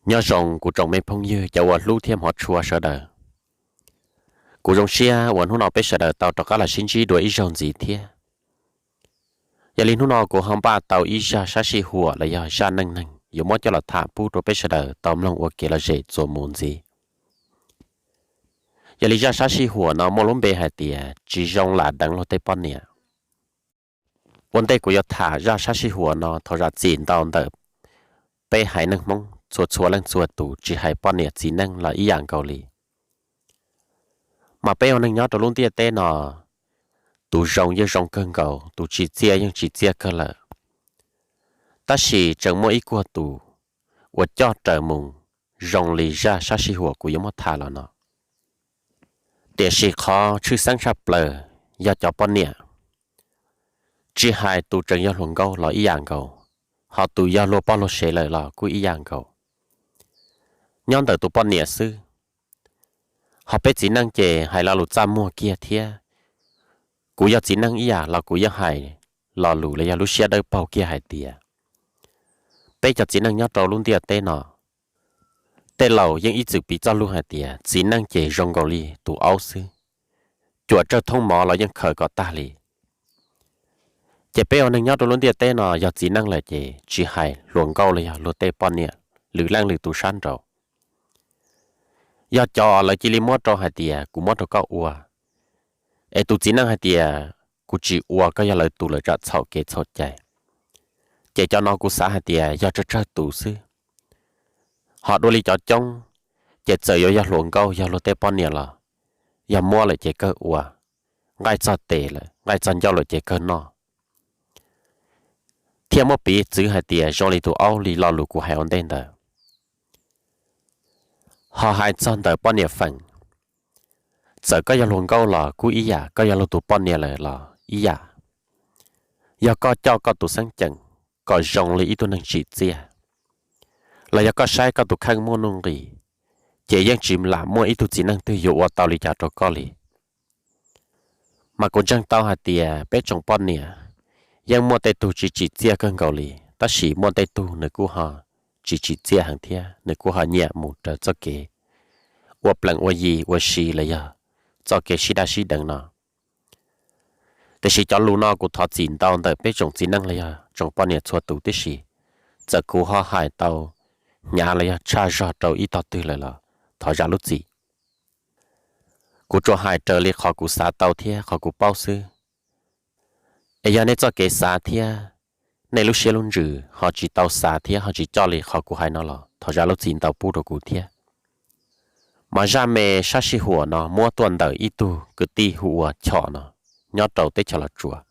Nyob zoo kuv tsoom me phooj ywg cov uas hlub thiab hmov tshua sawv daws. Kuv zoo siab uas hnub no peb sawv daws tau rov qab los sib ntsib dua ib zaug ntxiv thiab. Yog li hnub no kuv ho npaj tau ib zaj sab sij huam los yog zaj neej neeg yuav muab coj los tham pub rau peb sawv daws tau mloog ua kev lom zem txuas mus ntxiv. Yog li zaj sab sij huam no muaj lub npe hais tias tsis zoo lam deev luag tej poj niam. Ua ntej kuv yuav tham zaj sab sij huam no thov zam txim ntau ntawm peb haiv neeg Hmoob txhua txhua leej txhua tus tsis hais poj niam txiv neej los ib yam nkaus li. Mas peb ua neeg nyob rau lub ntiaj teb no, tus zoo yeej zoo kawg nkaus, tus tsim txiaj yeej tsim txiaj kawg lawm. Tab sis tseem muaj ib kuag tus uas coj raws mus zoo li zaj sab sij huam kuv yuav muab tham los no. Tiam sis qhov tshwj xeeb tshaj plaws yog cov poj niam, tsis hais tus tseem yog hluas nkauj los ib yam nkaus, ho tus yog luag poj luag sev lawm los kuj ib yam nkaus. Nyob ntawm tus poj niam xwb, ho peb txiv neej ces hais lo lus txaj muag kiag thiab. Kuv yog txiv neej ib yam los kuv yeej hais lo lus los yog lub siab dawb paug kiag hais tias, peb cov txiv neej nyob rau lub ntiaj teb no, tej laus yeej ib txwm piv txoj lus hais tias txiv neej ces zoo nkaus li tus aub xwb, cuam tsawg thoob mov los yeej khaws kom tag li. Ces peb ua neeg nyob rau lub ntiaj teb no yog txiv neej lawm ces tsis hais hluas nkauj los yog luag tej poj niam, lwm leej lwm tus sab nraud, yog cov lawv cia li muab rau hais tias kuv muab rau koj ua, es tus txiv neej hais tias kuv tsis ua koj yog lawv tus lawm tsam txhaum kev txhaum cai. Ces cov no kuv xav hais tias yog tsawg tsawg tus xwb. Ho dua li cov coob, ces txawm yuav yog hluas nkauj yog luag tej poj niam los, yog muab lawm ces kawg ua, nqaij txog tes lawm nqaij txog ncauj lawm ces kawg noj. Thiaj muab piv txwv hais tias zoo li tus aub li lo lus kuv hais ua ntej ntawd. Ho hais txog ntawm poj niam feem, txawm koj yog hluas nkauj los kuj ib yam, koj yog luag tus poj niam lawm los ib yam. Yog koj coj koj tus xeeb ceem kom zoo li ib tug neeg tsim txiaj, los yog koj saib koj tus kheej muaj nuj nqis, ces yeej tsis lam muaj ib tug txiv neej twg yuav ua tau li cas rau koj li. Mas kuv ntseeg tau hais tias peb tsoom poj niam yeej muaj tej tug tsis tsim txiaj kawg nkaus li, tab sis muaj tej tug nws kuj ho tsis tsim txiaj heev thiab nws kuj ho nyiam mus raws txoj kev ua plees ua yi ua si los yog txoj kev sib daj sib deev no. Tiam sis cov lus no kuv thov txim ntau ntawm peb tsoom txiv neej los yog tsoom poj niam txhua tus tib si, txawm kuv ho hais tau hnyav los yog tshaj zog rau ib tog twg lawm los thov zam lub txim. Kuv tsuas hais raws li qhov kuv xav tau thiab qhov kuv paub xwb. Es yog nej txoj kev xav thiab nej lub siab lub ntsws ho tsis tau xav thiab ho tsis coj li qhov kuv hais no los thov zam lub txim ntau pub rau kuv thiab. Mas zaj me sab sij huam no muab tuaj ntawm ib tug kwv tij hu ua Chom no, nyob rau teb chaws Los Tsuas,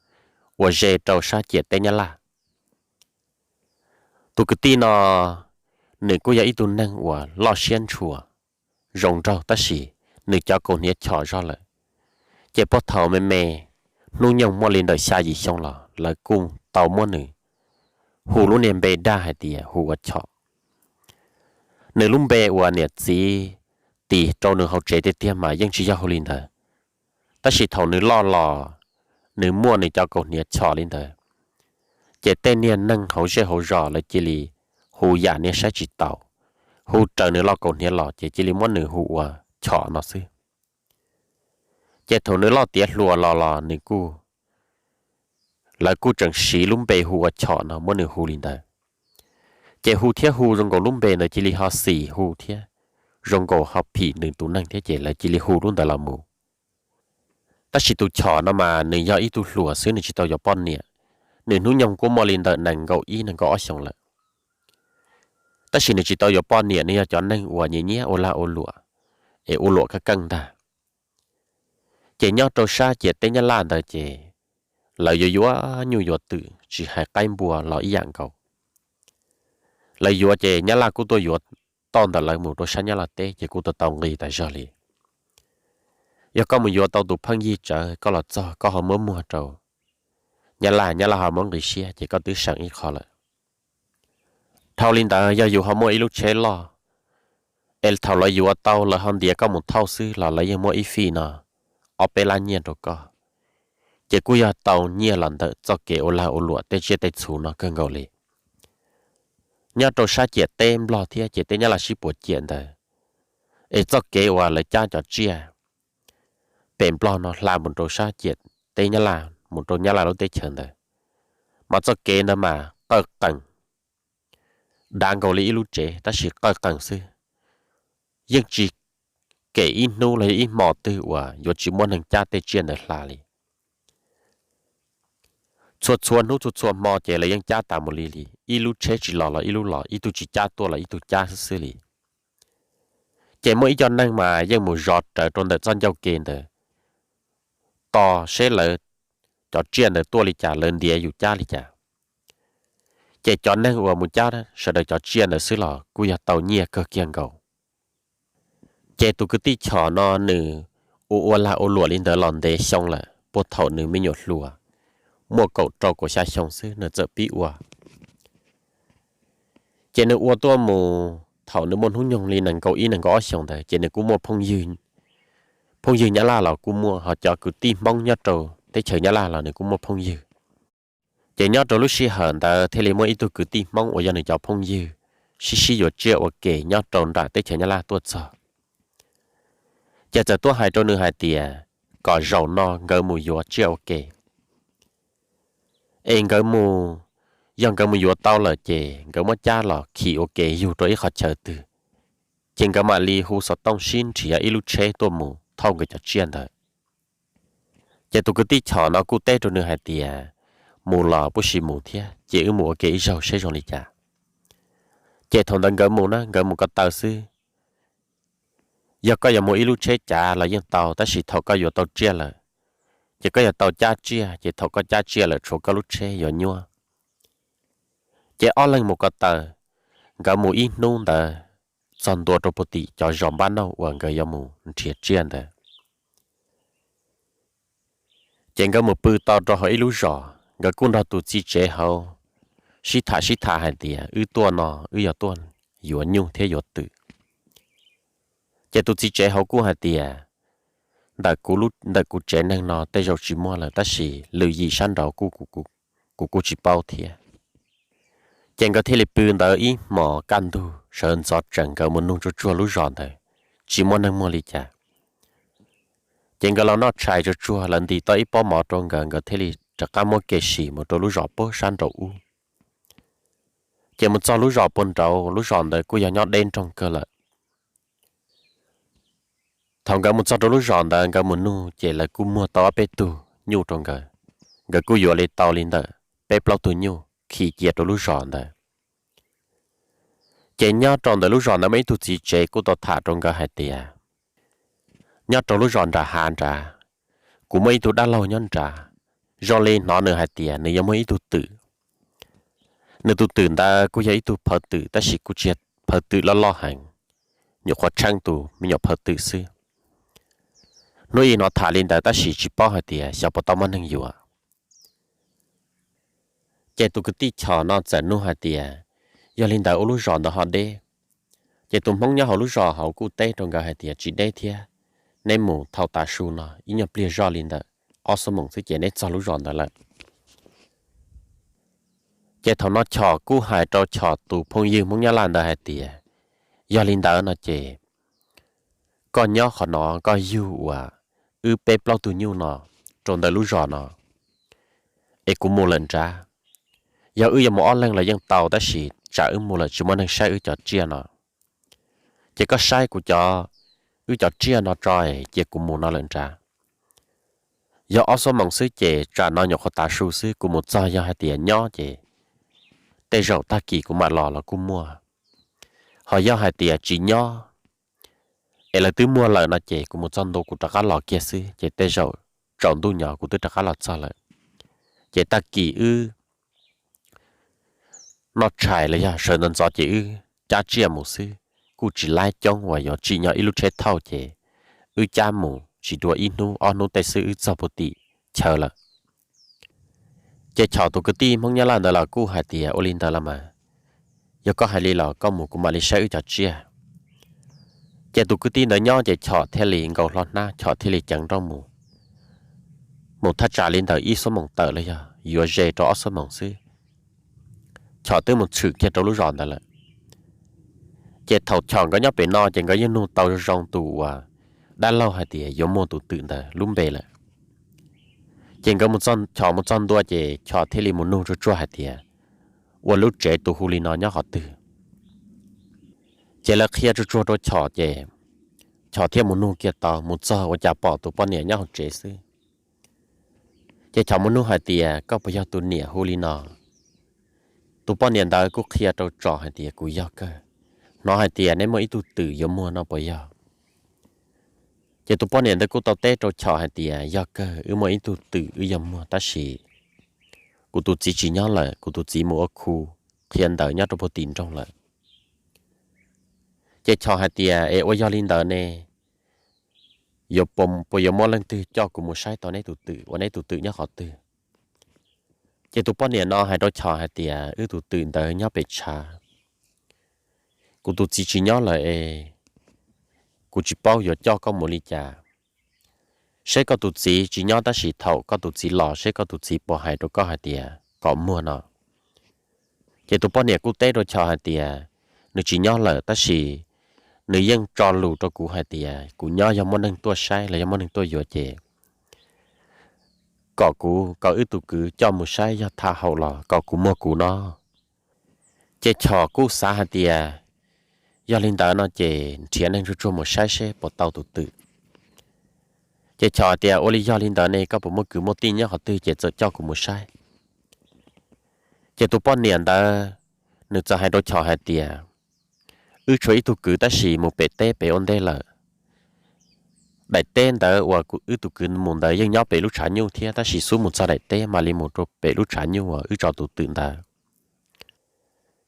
uas ze rau sab ciam teb Nyab Laj. Tus kwv tij no, nws kuj yog ib tug neeg uas loj siab ntshua, zoo nraug tab sis nws cov kaus hniav chom zog lawm. Ces puag thaum me me, hnub nyoog muaj li ntawm xya yim xyoo los lawv kuj tau muab nws hu lub niag npe dag hais tias hu ua Chom. Nws lub npe uas niam txiv tis rau nws hauv tsev tiag tiag mas yeej tsis yog hu li ntawd. Tab sis thaum nws loj los, nws muaj nws cov kaus hniav chom li ntawd, ces tej niag neeg hauv zej hauv zos lawv cia li hu yam niag saib tsis taus, hu raws nws loj kaus hniav los ces cia li muab nws hu ua Chom no xwb. Ces thaum nws loj tiav hluas los los nws kuj, lawv kuj tseem siv lub npe hu ua Chom no muab nws hu li ntawd. Ces hu thiab hu zoo nkaus lub npe ntawd cia li ho xim hu thiab, zoo nkaus ho phim nws tus neeg thiab ces lawv cia li hu lub ntawd los mus. Tab sis tus Chom no mas nws yog ib tug hluas xwb, nws tsis tau yuav poj niam. Nws hnub nyoog kuj muaj li ntawm nees nkaum ib nees nkaum ob xyoos lawm. Tab sis nws tsis tau yuav poj niam, nws yog cov neeg uas nyiam nyiam ua lag ua luam, es ua luam kaj keej ntag. Ces nyob rau sab ciam teb Nyab Laj ntawd ces lawv yuav yuav nyuj yuav twm tsis hais qaib npua los ib yam nkaus. Lawv yuav ces Nyab Laj kuj tuaj yuav toj ntawm lawv mus rau sab Nyab Laj teb ces kuj tau tau nqi tas zog li. Yog koj mus yuav tau tus pheej yig tsawv, koj los txog koj ho muab muag rau Nyab Laj, Nyab Laj ho muab nqis siab ces koj twb seem ib qho lawm. Dhau li ntawd yog yus ho muaj ib lub tsheb loj, es thaum lawv yuav tau lawv ho ntiav koj mus thauj xwb los lawv yeej muab ib fij no ob peb lab nyiaj rau koj, ces kuj yog tau nyiaj los ntawm txoj kev ua lag ua luam tej tsiaj tej txhu no kawg nkaus li. nyob rau sab ciam teb Nplog thiab ciam teb Nyab Laj sib puas ciam ntawd, es txoj kev uas lawv cab cov tsiaj pem Nplog no hla mus rau sab ciam teb Nyab Laj, mus rau Nyab Laj lub teb chaws ntawd, mas txoj kev ntawd mas qawj qees, dav nkaus li ib lub tsev tab sis qawj qees xwb, yeej tsis kem ib hnub los yog ib hmo twg uas yuav tsis muaj neeg cab tej tsiaj ntawd hla li. Txhua txhua hnub txhua txhua hmo ces lawv yeej cab tas mus li li, ib lub tsheb tsis los los ib lub los, ib tug tsis cab tuaj los ib tug cab xwb xwb li. Ces muaj ib co neeg mas yeej mus zov rawv rau ntawm txoj ncauj ke ntawd, tos seb lawv cov tsiaj ntawd tuaj li cas, lawv ntiav yus cab li cas. Ces cov neeg uas mus cab sawv daws cov tsiaj ntawd xwb los kuj yog tau nyiaj kawg kiag nkaus. Ces tus kwv tij Chom no nws ua ua lag ua luam li ntawd los ntev xyoo lawm, puag thaum nws me nyuam hluas, muaj kaum rau kaum xya xyoo xwb nws txawm pib ua. Ces nws ua tuaj mus thaum nws muaj hnub nyoog li nees nkaum ib nees nkaum ob xyoos ntawd ces nws kuj muaj phooj ywg Nyab Laj los kuj muaj, ho cov kwv tij Hmoob nyob rau teb chaws Nyab Laj los nws kuj muaj phooj ywg. Ces nyob rau lub sij hawm ntawd thiaj li muaj ib tug kwv tij Hmoob uas yog nws cov phooj ywg sib sib yuav tsiaj ua ke nyob rau nram teb chaws Nyab Laj tuaj txog. Ces txawm tuaj hais rau nws hais tias kom zaum no nkawd mus yuav tsiaj ua ke, es nkawd mus, yog nkawd mus yuav tau lawm ces nkawd muab cab los khi ua ke yug rau ib qhov chaw twg, ces nkawd mam li hu xov tooj sib nrhiav ib lub tsheb tuaj mus thauj nkawd cov tsiaj ntawd. Ces tus kwv tij Chom no kuj teb rau nws hais tias, mus los puab sis mus thiab, ces wb mus ua ke ib zaug seb zoo li cas. Ces thaum ntawd nkawd mus na, nkawd mus ko taw xwb. Yog koj yuav mus ib lub tsheb cav los yeej tau, tab sis thaum koj yuav tau tsiaj lawm, ces koj yuav tau cab tsiaj, ces thaum koj cab tsiaj lawm tshuav koj lub tsheb yuav nyuaj. Ces ob leeg mus ko taw, nkawd mus ib hnub ntawd, txog ntua rau puag tim cov zos npab nauj uas nkawd yuav mus nrhiav tsiaj ntawd. Ces nkawd mus pw tau rau hauv ib lub zos, nkawd kuj nrog tus txiv tsev hauv sib tham sib tham hais tias, wb tuaj no wb yog tuaj yuav nyuj thiab yuav twm. Ces tus txiv tsev hauv kuj hais tias, ntawm kuv tsev neeg no tej zaum tsis muaj lawm, tab sis lwm yim sab nraud kuv kuj tsis paub thiab. Ces nkawd thiaj li pw ntawd ib hmos kaj ntug sawv ntxov tsees nkawd mus nug tsuag tsuag lub zos ntawd, tsis muaj neeg muag li cas. Ces nkawd los noj tshais tsuag tsuag, lawv ntim tau ib pob mov rau nkawd, nkawd thiaj li rov qab muab kev sim mus rau lub zos puag sab nraud ub. Ces mus txog lub zos puag nraud, lub zos ntawd kuj yog nyob deb nroog kawg lawm. Thaum nkawd mus txog rau lub zos ntawd nkawd mus nug ces lawv kuj muag tau ob peb tug nyuj rau nkawd. Nkawd kuj yuav li tau li ntawm peb plaub tug nyuj khi cia rau lub zos ntawd. Ces nyob rau ntawm lub zos ntawd muaj ib tug txiv tsev kuj tau tham rau nkawd hais tias, nyob rau lub zos nram hav nrad, kuv muaj ib tug dab laug nyob nrad, zoo li hnov nws hais tias nws yuav muaj ib tug twm. Nws tus twm ntawd kuj yog ib tug phawv twm tab sis kuj tsis yog phawv twm loj loj heev, nyuam qhuav tsheej tus me nyuam phawv twm xwb. Hnub ib hnov tham li ntawd tab sis tsis paub hais tias xyov puas tau muaj neeg yuav. Ces tus kwv tij Chom no txawm nug hais tias, yog li ntawd ua lub zos ntawd ho deb? Ces tus Hmoob nyob hauv lub zos hauv kuj teb rau nkawd hais tias, tsis deb thiab, neb mus thaum tav su no ib nyuag pliag zoj li ntawm ob xuab moos xwb ces neb txog lub zos ntawd lawm. Ces thaum no Chom kuj hais rau Chom tus phooj ywg Hmoob Nyab Laj ntawd hais tias, yog li ntawd no ces koj nyob qhov no koj yug uas wb peb plaub tug nyuj no rau ntawm lub zos no, es kuv mus lawm nrad. Yog wb yuav mus ob leeg los yeej tau tab sis tsam wb mus lawm tsis muaj neeg saib wb cov tsiaj no. Ces koj saib kuv cov, wb cov tsiaj no tso, cia kuv mus no lawm nrad. Yog ob xuab moos xwb ces tsam no nyuam qhuav tav su xwb, kuv mus txog yog hais tias nyob ces tej zaum tag kis kuv mam los los kuj muaj. Ho yog hais tias tsis nyob es lawv twb muag lawm no ces kuv mus txog ntua kuv rov qab los kiag xwb ces tej zaum tsaus ntuj nyo kuv twb rov qab los txog lawm. Ces tag kis wb noj tshais los yog sawv ntxov ntxov ces wb cab tsiaj mus xwb, kuj tsis laib coob uas yuav tsim nyog ib lub tsheb thauj ces wb cab mus tsis dua ib hnub ob hnub tej xwb wb txog puag tim chaw lawm. Ces Chom tus kwv tij Hmoob Nyab Laj ntawd los kuj hais tias, ua li ntawd los mas, yog koj hais li los koj mus kuv mam li saib wb cov tsiaj. Ces tus kwv tij ntawd nyob ces Chom thiaj li nkaus hlo hnab, Chom thiaj li ceev nrooj mus. Mus thaj tsam li ntawm ib xuab moos tawm los yog yuav ze rau ob xuab moos xwb, Chom twb mus tshwm kiag rau lub zos ntawd lawm. Ces thaum Chom nkawd nyob pem no ces nkawd yeej nug tau zoo tus uas dab laug hais tias yuav muag tus twm ntawd lub npe lawm. Ces nkawd, Chom mus txog ntua ces Chom thiaj li mus nug tsuag tsuag hais tias, ua lub tsev tus hu li no nyob qhov twg? Ces lawv qhia tsuag tsuag rau Chom ces Chom thiaj mus nug kiag tau, mus txog ua cas pom tus poj niam nyob hauv tsev xwb. Ces Chom mus nug hais tias, koj puas yog tus niam hu li no? Tus poj niam ntawd kuj qhia rau Chom hais tias, kuv yog kawg, hnov hais tias neb muaj ib tug twm yuav muag no puas yog? Ces tus poj niam ntawd kuj tau teb rau Chom hais tias, yog kawg, wb muaj ib tug twm wb yuav muag tab sis kuv tus txiv tsis nyob lawm, kuv tus txiv mus ua khu qhia ntawv nyob rau puag tim nroog lawm. Ces Chom hais tias, es ua yog li ntawd ne, yuav, puas yuav muaj leej twg coj kuv mus saib tau neb tus twm, ua neb tus twm nyob qhov twg? Ces tus poj niam no hais rau Chom hais tias, wb tus twm ntawd nyob pem tshav, kuv tus txiv tsis nyob lawm es kuv tsis paub yuav coj koj mus li cas. Seb koj tus txiv tsis nyob tab sis thaum koj tus txiv los seb koj tus txiv puas hais rau koj hais tias kom muag no. Ces tus poj niam kuj teb rau Chom hais tias, nws tsis nyob lawm tab sis nws yeej tso lus rau kuv hais tias kuv nyob yog muaj neeg tuaj saib los yog muaj neeg tuaj yuav ces kom kuv, kom wb tus kwv coj mus saib yog tham haum los kom kuv muag kuv no. Ces Chom kuj xav hais tias, yog li ntawd no ces nrhiav neeg tsuag tsuag mus saib seb puas tau tus twm. Ces Chom hais tias, ua li yog li ntawd ne, koj puas muaj kwv muaj tij nyob qhov twg ces txawm coj kuv mus saib. Ces tus poj niam ntawd nws txawm hais rau Chom hais tias, wb tshuav ib tug kwv tab sis mus pem teb pem ua ntej lawm. Daim teb ntawd uas wb tus kwv mus ntawd yeej nyob pem lub tshav nyuj thiab tab sis xub mus txog daim teb mam li mus rau pem lub tshav nyuj uas wb tso tus twm ntawd.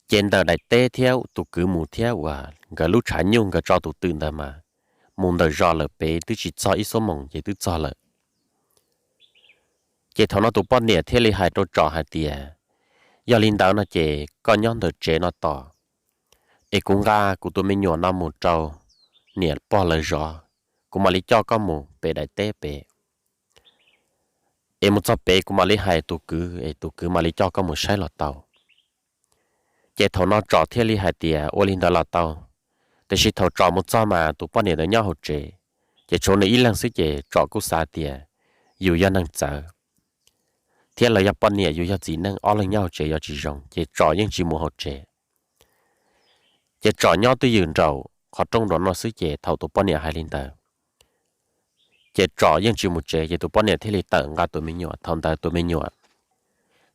Ces ntawm daim teb thiab tus kwv mus thiab uas nkawd lub tshav nyuj nkawd tso tus twm ntawd mas mus ntawm zos lawm pem twb tsis txog ib xuab moos ces twb txog lawm. Ces thaum no tus poj niam thiaj li hais rau Tsom hais tias, yog li ntawd no ces koj nyob ntawm tsev no tos, es kuv nqa kuv tus me nyuam no mus rau niam pog lawv zov, kuv mam li coj koj mus pem daim teb pem. Es mus txog pem kuv mam li hais tus kwv es tus kwv mam li coj koj mus saib los tau. Ces thaum no Tsom thiaj li hais tias ua li ntawd los tau. Tiam sis thaum Tsom mus txog mas tus poj niam ntawd nyob hauv tsev, ces tshuav nws ib leeg xwb ces Tsom kuj xav tias yus yog neeg txawv thiab lawv yog poj niam yus yog txiv neej ob leeg nyob hauv tsev yuav tsis zoo ces Tsom yeej tsis mus hauv tsev. Ces Tsom nyob twj ywm nraum qhov rooj nraum no xwb ces thaum tus poj niam hais li ntawd ces Tsom yeej tsis mus tsev ces tus poj niam thiaj li tawm nqa tus me nyuam, thaum ntawd tus me nyuam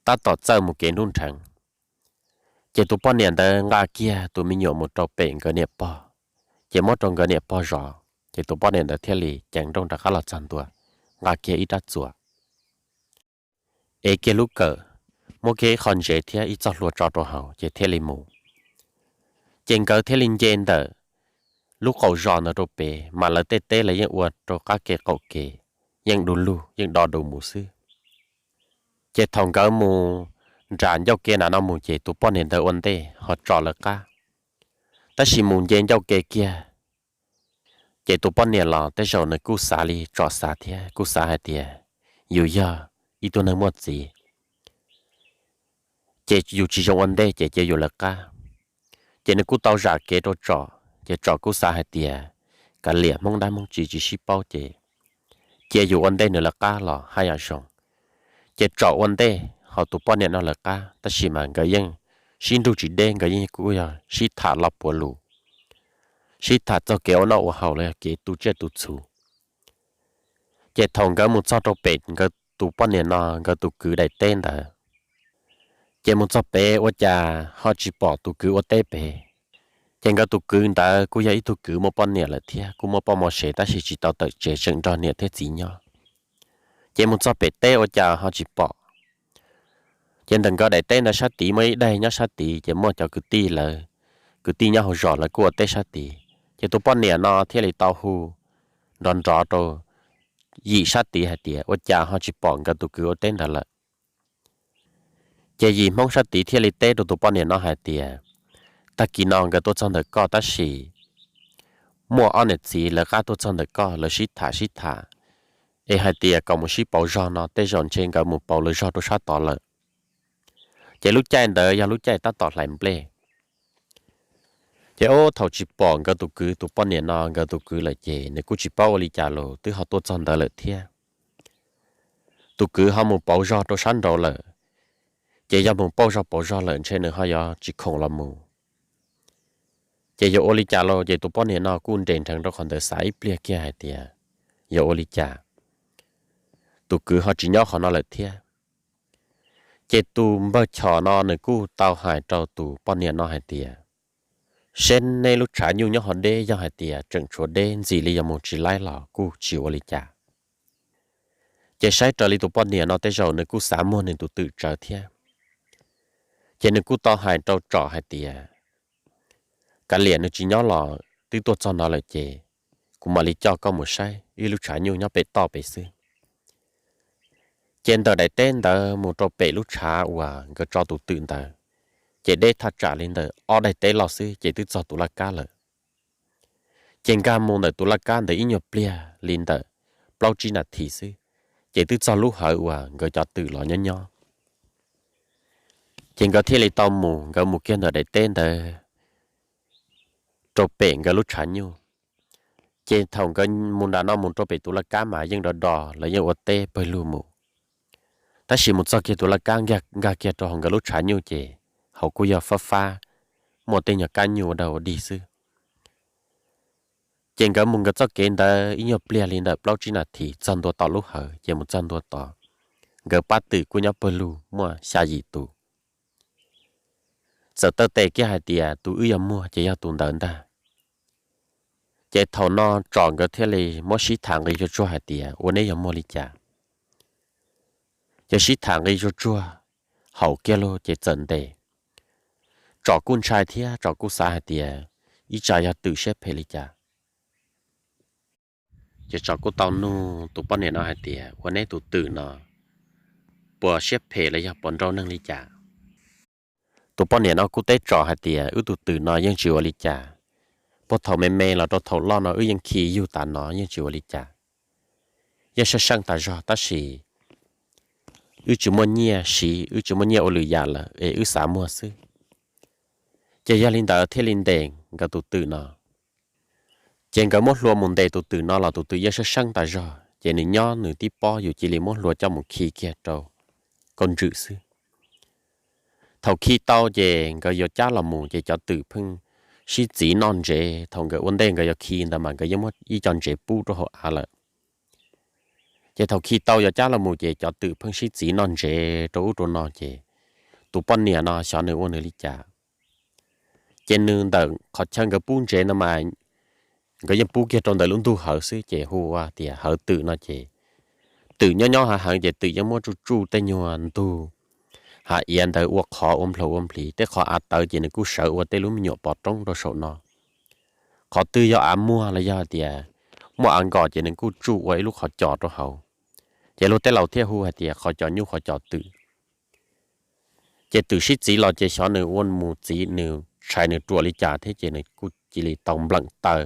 tab tom txawj mus kev nruj nrheev. Ces tus poj niam ntawd nqa kiag tus me nyuam mus rau pem nkawd niam pog, ces muab rau nkawd niam pog zov ces tus poj niam ntawd thiaj li ceev nrooj rov qab los txog ntua, nqa kiag ib rab txuas, ev kiag lub kawm, muab kiag ib qho ntsev thiab ib txoj hlua tso rau hauv ces thiaj li mus. Ces nkawd thiaj li nce ntawm lub qaum zos ntawd rau pem mas lawv tej teb lawv yeej ua rau qab kev qaum kev, yeej du lug yeej do du mus xwb. Ces thaum nkawd mus nram ncauj ke na no mus ces tus poj niam ntawd ua ntej ho Tsom lawv qab, tab sis mus nce ncauj ke kiag ces tus poj niam los tej zaum nws kuj xav li Tsom xav thiab kuj xav hais tias yus yog ib tug neeg muaj txiv ces yus tsis zoo ua ntej ces cia yus lawv qab. Ces nws kuj tau zam kev rau Tsom ces Tsom kuj xav hais tias kav liam Hmoob dab Hmoob tsi tsis sib paub ces cia yus ua ntej nws lawv qab los haj yam zoo. Ces Tsom ua ntej ho tus poj niam no lawv qab tab sis mas nkawd yeej sib nrug tsis deb, nkawd yeej kuj yog sib tham los puav lus, sib tham txog kev ua noj ua haus los yog kev tu tsiaj tu txhu. Ces thaum nkawd mus txog rau pem nkawd tus poj niam no nkawd tus kwv daim teb ntawd, ces mus txog pem ua cas ho tsis pom tus kwv ua teb pem. Ces nkawd tus kwv ntawd kuj yog ib tug kwv muaj poj niam lawm thiab kuj muaj poj muaj sev tab sis tsis tau tawm tsev tseem nrog niam thiab txiv nyob. Ces mus txog pem teb ua cas ho tsis pom. Ces ntawm nkawd daim teb ntawd sab tid muaj ib daig nyob sab tid ces muaj cov kwv tij lawv, kwv tij nyob hauv zos lawv kuj ua teb sab tid ces tus poj niam no thiaj li tau hu nrov nrov rau yim sab tid hais tias ua cas ho tsis pom nkawd tus kwv ua teb ntawd lawm. Ces yim Hmoob sab tid thiaj li teb rau tus poj niam no hais tias tag kis no nkawd tuaj txog ntawm koj tab sis muaj ob niam txiv lawv qab tuaj txog ntawm koj lawv sib tham sib tham es hais tias kom mus sib pauv zog no tej zaum ntshe nkawd mus pauv lawv zog rau sab tod lawm. Ces lub caij ntawd yog lub caij tab tom hlais nplej. Ces ub, thaum tsis pom nkawd tus kwv tus poj niam no nkawd tus kwv lawm ces nws kuj tsis paub ua li cas los twb ho tuaj txog ntawd lawm thiab. Tus kwv ho mus pauv zog rau sab nraud lawm, ces yog mus pauj zog pauv zog lawm ntshe nws ho yuav tsis khoom los mus. Ces yuav ua li cas los ces tus poj niam no kuj nres nrheev rau qhov ntawd xav ib pliag kiag hais tias yuav ua li cas, tus kwv ho tsis nyob qhov no lawm thiab. Ces tus npawg Chom no nws kuj tau hais rau tus poj niam no hais tias, seb neb lub tshav nyuj nyob ho deb, yog hais tias tseem tshuav deb ntxim li yuav mus tsis laib los kuj tsis ua li cas. Ces saib raws li tus poj niam no tej zaum nws kuj xav muag nws tus twm tsawv thiab. Ces nws kuj tau hais rau Tsom hais tias, kav liam nws tsis nyob los twb tuaj txog no lawm ces kuv mam li coj koj mus saib ib lub tshav nyuj nyob pem toj pem xwb. Ces ntawm daim teb ntawd mus rau pem lub tshav uas nkawd tso tus twm ntawd, ces deb thaj tsam li ntawm ob daim teb loj xwb ces twb txog tus laj kab lawm. Ces nkag mus ntawm tus laj kab ntawd ib nyuag pliag li ntawm plaub tsib nas this xwb, ces twb txog lub hawv uas nkawd cov twm los nyob nyob. Ces nkawd thiaj li tau mus, nkawd mus kiag ntawm daim teb ntawd rau pem nkawd lub tshav nyuj. Ces thaum nkawd mus nram no mus rau pem tus laj kab mas yeej do do, lawv yeej ua teb pawg lug mus. Tab sis mus txog kiag tus laj kab, nkag kiag rau hauv nkawd lub tshav nyuj ces hauv kuj yog fab fab, muaj tej nyuag kab nyuj ua dog ua dig xwb. Ces nkawd mus nkawd txoj kev ntawd ib nyuag pliag li ntawm plaub tsib nas this txog ntua tom lub hawv, ces mus txog ntua tod, nkawd pab twm kuj nyob pawg lug muaj xya yim tus. Txawm taw tes kiag hais tias tus wb yuav muag ces yog tus ntawd ntag. Ces thaum no Tsom nkawd thiaj li muab sib tham nqi zuag tsuag hais tias ua neb yuav muag li cas. Ces sib tham nqi zuag tsuag haum kiag lug ces txawm ntes. Tsom kuj ntshai thiab Tsom kuj xav hais tias ib tsam yog twm siab phem li cas. Ces Tsom kuj tau nug tus poj niam no hais tias ua neb tus twm no puas siab phem los yog puas nrau neeg li cas. Tus poj niam no kuj teb Tsom hais tias wb tus twm no yeej tsis ua li cas, puag thaum me me los rau thaum loj no wb yeej khi yug tas no yeej tsis ua li cas, yeej sab seej tas zog tab sis wb tsis muaj nyiaj siv, wb tsis muaj nyiaj ua lwm yam lawm es wb xav muag xwb. Ces yog li ntawd thiaj li ntes nkawd tus twm no. Ces nkawd muab hlua mus ntes tus twm no los tus twm yeej sab seej tas zog ces nws nyob nws tib pob yus cia li muab hlua coj mus khi kiag rau kauj ntswm xwb. Thaum khi tau ces nkawd yuav cab los mus ces cov twm pheej sib txiv noj ntsev, thaum nkawd ua ntej nkawd yuav khi ntawd mas nkawd yeej muab ib co ntsev pub rau hauv av lawm. Ces thaum khi tau yuav cab los mus ces cov twm pheej sib txiv noj ntsev rau ub rau no ces tus poj niam no xyov nws ua nws li cas. Ces nws ntawm qhov chaw nkawd pub ntsev no mas nkawd yeej pub kiag rau ntawm lub ntug hawv xwb ces hu ua tias hawv twm no ces twm nyob nyob hav heev ces twm yeej muab tsuj tsuj tej nyuag ntug hav iav ntawd ua qhov ua nplhaus ua nplis, tej qhov av tawv ces nws kuj sawv ua tej lub me nyuam pov roob rau saum no. Qhov twg yog av muag los yog tias muaj av nkos ces nws kuj tsuj ua ib lub qhov cos rau hauv. Ces luag tej laus thiaj hu hais tias qhov cos nyuj qhov cos twm. Ces twm sib txiv los ces xyov nws ua mus txiv nws tshais nws ruam li cas thiab ces nws kuj cia li tau npleem taw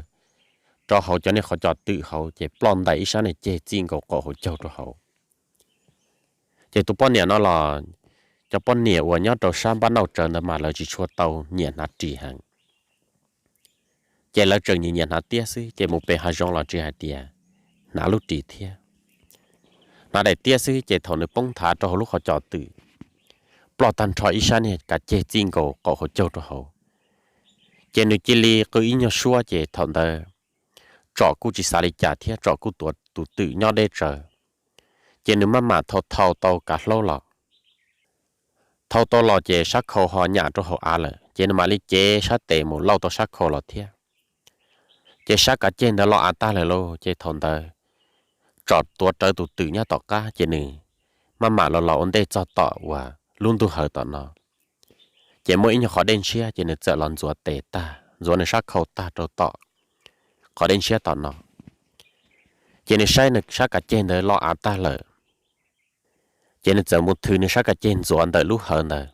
rau hauv cov niag qhov cos twm hauv ces ploj ntais ib sab niag ceg txij nkaus qaum hauv caug rau hauv. Ces tus poj niam no los, cov poj niam uas nyob rau sab npab nauj tsawv ntawd mas lawv tsis tshua tau nyiam hnav ris heev. Ces lawv tseem nyiam nyiam hnav tiab xwb ces mus pem hav zoov los tsis hais tias hnav lub ris thiab. Hnav daim tiab xwb ces thaum nws poob nthav rau hauv lub qhov cos twm, ploj tag nrho ib sab niag kav ceg txij nkaus qaum hauv caug rau hauv. Ces nws cia li qw ib nyuag suab ces thaum ntawd Tsom kuj tsis xav li cas thiab Tsom kuj tuav tus twm nyob deb tsawv. Ces nws maj mam thau thau tau kav hlaub los. Thau tau los ces sab khau ho nyam rau hauv av lawm ces nws mam li cev sab tes mus lauj tau sab khau los thiab. Ces sab kav ceg ntawd los av tag lawm lauj ces thaum ntawd Tsom tuav rawv tus twm nyob tom qab ces nws maj mam los los ua ntej txog tom uas lub ntug hawv tom no. Ces muaj ib nyuag qhov dej ntshiab ces nws txawm los ntxuav tes tag, ntxuav nws sab khau tag rau tom qhov dej ntshiab tom no. Ces nws saib nws sab kav ceg ntawd los av tag lawm, ces nws txawm mus thws nws sab kav ceg ntxuav ntawm lub hawv ntawd.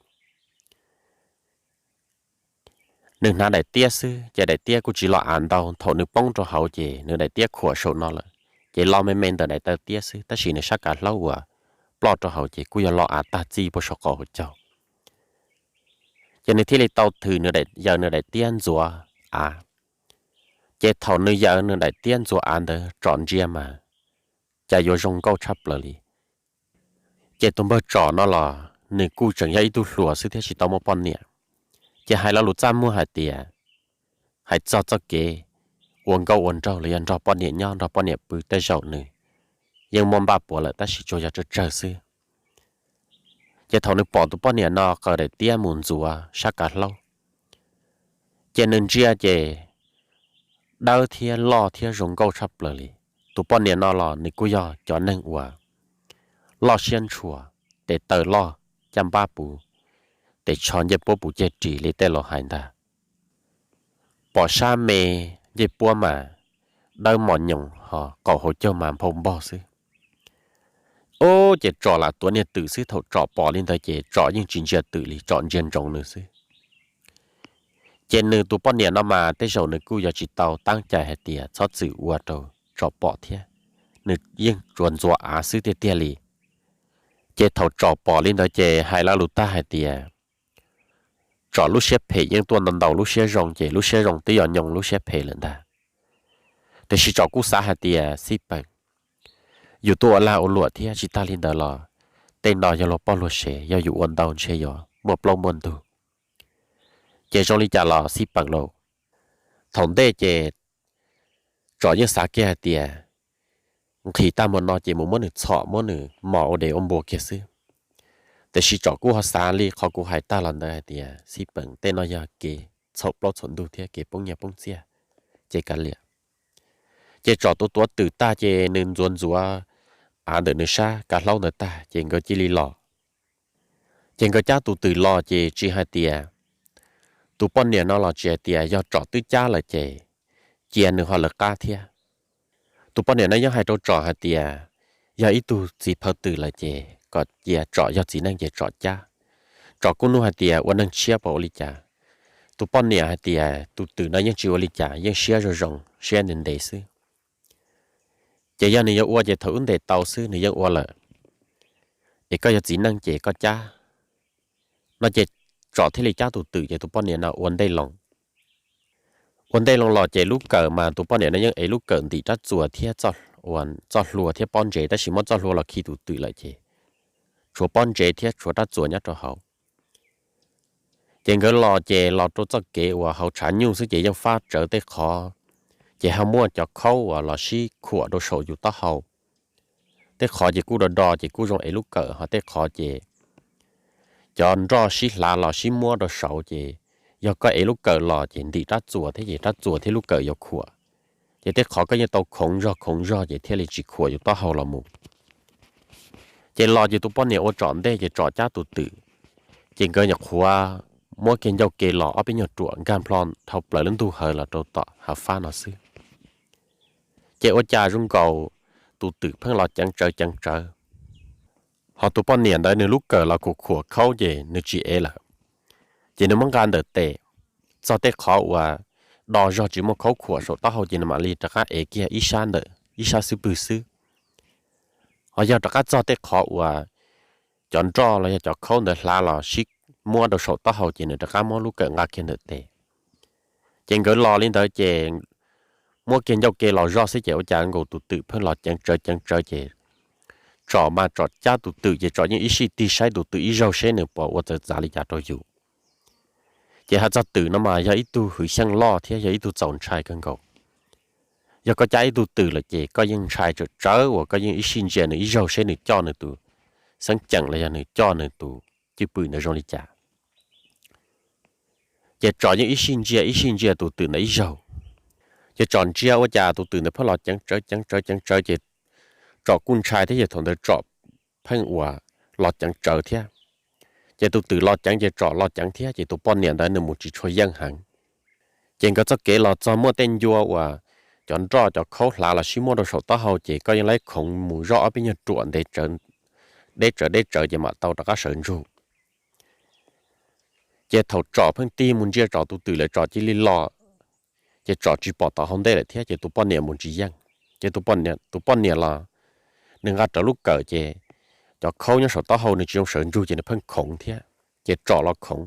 Nws hnav daim tiab xwb ces daim tiab kuj tsis los av ntau, thaum nws poob rau hauv ces nws daim tiab khuam saum no lawm, ces los me me ntawm daim taw tiab xwb, tab sis nws sab kav hlaub uas ploj rau hauv ces kuj yog los av tag txij puag saum qaum hauv caug. Ces nws thiaj li tau thwm nws daim, yaws nws daim tiab ntxuav av. Ces thaum nws yaws nws daim tiab ntxuav av ntawd Tsom ntsia mas cas yuav zoo nkauj tshaj plaws li. Ces tus npawg Tsom no los nws kuj tseem yog ib tug hluas xwb thiab tsis tau muaj poj niam. Ces hais lo lus txaj muag hais tias, hais txog txoj kev ua nkauj ua nraug los yog nrog poj niam nyob nrog poj niam pw tej zaum nws yeej muaj npaj puav lawm tab sis tsuas yog tsawg tsawg xwb. Ces thaum nws pom tus poj niam no qaws daim tiab mus ntxuav sab kav hlaub, ces nws ntsia ces dawb thiab loj thiab zoo nkauj tshaj plaws li. Tus poj niam no los nws kuj yog cov neeg uas loj siab ntshua, tes taw loj, caj npab puv, tes tsho ncej puab puv ceg ris li tej laus hais ntag. Pom sab me, ncej puab mas dawb mos nyoos ho qaum hauv caug mas nphau npog xwb. Ub, ces Tsom lam tuav niag twm xwb, thaum Tsom pom li ntawd ces Tsom yeej tsis ntsia twm li, Tsom ntsia ntsoov nws xwb. Ces nws tus poj niam no mas tej zaum nws kuj yuav tsis tau tab cai hais tias txhob txwm ua rau Tsom pom thiab, nws yeej tsuas ntxuav av xwb tiag tiag li. Ces thaum Tsom pom li ntawd ces hais lo lus tag hais tias, Tsom lub siab phem yeej tuaj ntau ntau lub siab zoo, ces lub siab zoo twb yog nyoo lub siab phem lawm ntag. Tiam sis Tsom kuj xav hais tias xij peem, yus tuaj ua lag ua luam thiab, tsis tag li ntawd los tej no yog luag poj luag sev, yog yus ua ntau ntshe yuav muaj plaub muaj ntug. Ces zoo li cas los xij peem lauj, thaum ntej ces Tsom yeej xav kiag hais tias nqhis tag mus no ces mus muab nws txhom muab nws mos ua dev ua npua kiag xwb. Tiam sis Tsom kuj ho xav li qhov kuv hais tag los ntawd hais tias xij peem tej no yog kev txhaum plaub txhaum ntug thiab kev poob nyiaj poob txiaj, ces kav liam. Ces Tsom tuav tuav twm tag ces nws ntxuav ntxuav av ntawm nws sab kav hlaub ntawd tag ces nkawd cia li los. Ces nkawd cab tus twm los ces tsis hais tias, tus poj niam no los tsis hais tias yog Tsom twb cab lawm ces cia nws ho lawv qab thiab. Tus poj niam no yeej hais rau Tsom hais tias yog ib tug txiv phaw twm lawm ces kom cia Tsom yog txiv neej ces Tsom cab. Tsom kuj nug hais tias ua neeg tshiab puas ua li cas. Tus poj niam hais tias tus twm no yeej tsis ua li cas, yeej siab zoo zoo, siab ntev ntev xwb. Ces yog nws yuav ua ces thaum ub ntes tau xwb nws yeej ua lawm. Es koj yog txiv neej ces koj cab. No ces Tsom thiaj li cab tus twm ces tus poj niam no ua ntej loo. Ua ntej loo los ces lub kawm mas tus poj niam no yeej ev lub kawm ntim rab txuas thiab txoj hlua thiab pob ntsev, tab sis muab txoj hlua los khi tus twm lawm ces tshuav pob ntsev thiab tshuav rab txuas nyob rau hauv. Ces nkawd los ces los rau txoj kev uas hauv tshav nyuj xwb ces yeej fab tsawv tej qhov, ces ho muaj cov khaub uas los sib khuam rau saum yus taub hau. Tej qhov ces kuj do do ces kuj zoo ev lub kawm, ho tej qhov ces cov nroj sib hlav los sib muab rau saud ces yog koj ev lub kawm los ces ntim rab txuas thiab ces rab txuas thiab lub kawm yuav khuam. Ces tej qhov koj yeej tau khoov zog khoov zog ces thiaj li tsis khuam yus taub hau los mus. Ces los ces tus poj niam ua Tsom ntej ces Tsom cab tus twm. Ces nkawd nyuam qhuav muab kiag ncauj ke los ob peb nyuag ruam nkag nplho dhau plaws lub ntug hawv los rau tom hav fab no xwb. Ces ua cas zoo nkaus tus twm pheej los ceev tsawv ceev tsawv, ho tus poj niam ntawd nws lub kawm los khuam khuam khaub ces nws tsis ev lawm. Ces nws muab nqa ntawm tes, txog tej qhov uas do zog tsis muaj khaub khuam saum taub hau ces nws mam li rov qab ev kiag ib sab ntawm ib sab xub pwg xwb. Ho yog rov qab txog tej qhov uas cov nroj los yog cov khaub ntawd hlav los sib muab rau saum taub hau ces nws rov qab muab lub kawm nqa kiag ntawm tes. Ces nkawd los li ntawd ces muab kiag ncauj ke los zoj xwb ces ua cas nkaus tus twm pheej los ceev tsawv ceev tsawv ces Tsom mas Tsom cab tus twm ces Tsom yeej ib sij tig saib tus twm ib zaug seb nws puas ua txawv txav li cas rau yus. Ces hais txog twm no mas yog ib tug hwv xyeej loj thiab yog ib tug txaus ntshai kawg nkaus. Yog koj cab ib tug twm lawm ces koj yeej ntshai tsawm tsawv uas koj yeej ib sij ntsia nws ib zaug seb nws coj nws tus xeeb ceem los yog nws coj nws tus cwj pwm ntawd zoo li cas. Ces Tsom yeej ib sij ntsia ib sij ntsia tus twm ntawd ib zaug. Ces Tsom ntsia ua cas tus twm ntawd pheej los ceev tsawv ceev tsawv ceev tsawv ces Tsom kuj ntshai thiab ces thaum ntawd Tsom pheej uas los ceev tsawv thiab. Ces tus twm los ceev ces Tsom los ceev thiab ces tus poj niam ntawd nws mus tsis tshua yeej heev. Ces nkawd txoj kev los txog muaj tej ncua uas cov nroj cov khaub hlav los sib muab rau saum taub hau ces koj yeej laib khoov mus zoj ob peb nyuag ruam ntev tsawv, deb tsawv deb tsawv ces mam tau rov qab sawv ntsug. Ces thaum Tsom pheej tig mus ntsia Tsom tus twm lawm Tsom cia li los, ces Tsom tsis pom tom hauv ntej lawm thiab ces tus poj niam mus tsis yeej. Ces tus poj niam los nws nqa rawv lub kawm ces cov khaub nyob saum taub hau nws tsis zoo sawv ntsug ces nws pheej khoov thiab ces Tsom los khoov.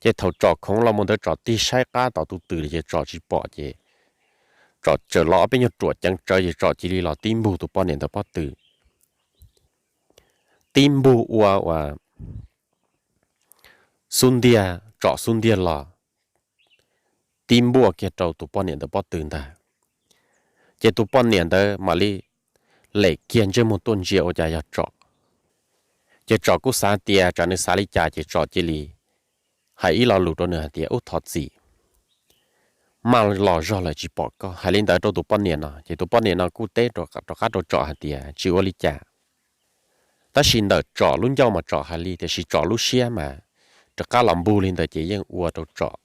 Ces thaum Tsom khoov los mus ntawd Tsom tig saib qab tom tus twm ces Tsom tsis pom ces Tsom txawm los ob peb nyuag ruam ceev tsawv ces Tsom cia li los tib npug tus poj niam ntawd pob tw. Tib npug ua ua xub ntiag, Tsom xub ntiag los tib npuaj kiag rau tus poj niam ntawd pob tw ntag. Ces tus poj niam ntawd mam li lem kiag ntsej muag tuaj ntsia ua cas yog Tsom. Ces Tsom kuj xav tias tsam nws xav li cas ces Tsom cia li hais ib lo lus rau nws hais tias, Ub, thov txim, maj los zog lawm tsis pom koj. Hais li ntawd rau tus poj niam no ces tus poj niam no kuj teb rov qab rau Tsom hais tias, Tsis ua li cas. Tab sis ntawm Tsom lub ncauj mas Tsom hais li, tiam sis Tsom lub siab mas rov qab los npug li ntawd ces yeej ua rau Tsom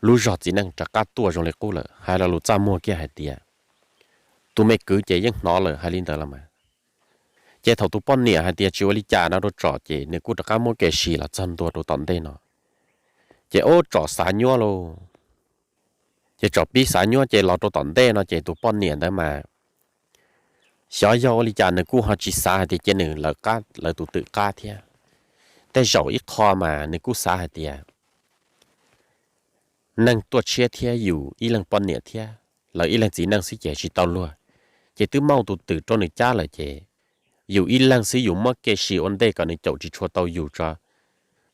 lub zog txiv neej rov qab tuaj zoo li qub lawm. Hais lo lus txaj muag kiag hais tias, Tus me kwv ces yeej hnov lawm, hais li ntawd los mas. Ces thaum tus poj niam hais tias tsis ua li cas no rau Tsom ces nws kuj rov qab muab kev sim los txog ntua rau tom ntej no. Ces ub, Tsom xav nyuaj lauj. Ces Tsom pib xav nyuaj ces los rau tom ntej no ces tus poj niam ntawd mas xyov yog ua li cas nws kuj ho tsis xav hais tias cia nws lawv qab, lawv tus twm qab thiab. Tej zaum ib qho mas nws kuj xav hais tias neeg tuaj tshiab thiab yus ib leeg poj niam thiab lawv ib leeg txiv neej xwb ces tsis tau luag, ces twb muaj tus twm rau nws cab lawm ces yus ib leeg xwb yus muab kev sim ua ntej kom nws caum tsis tshua tau yus tso,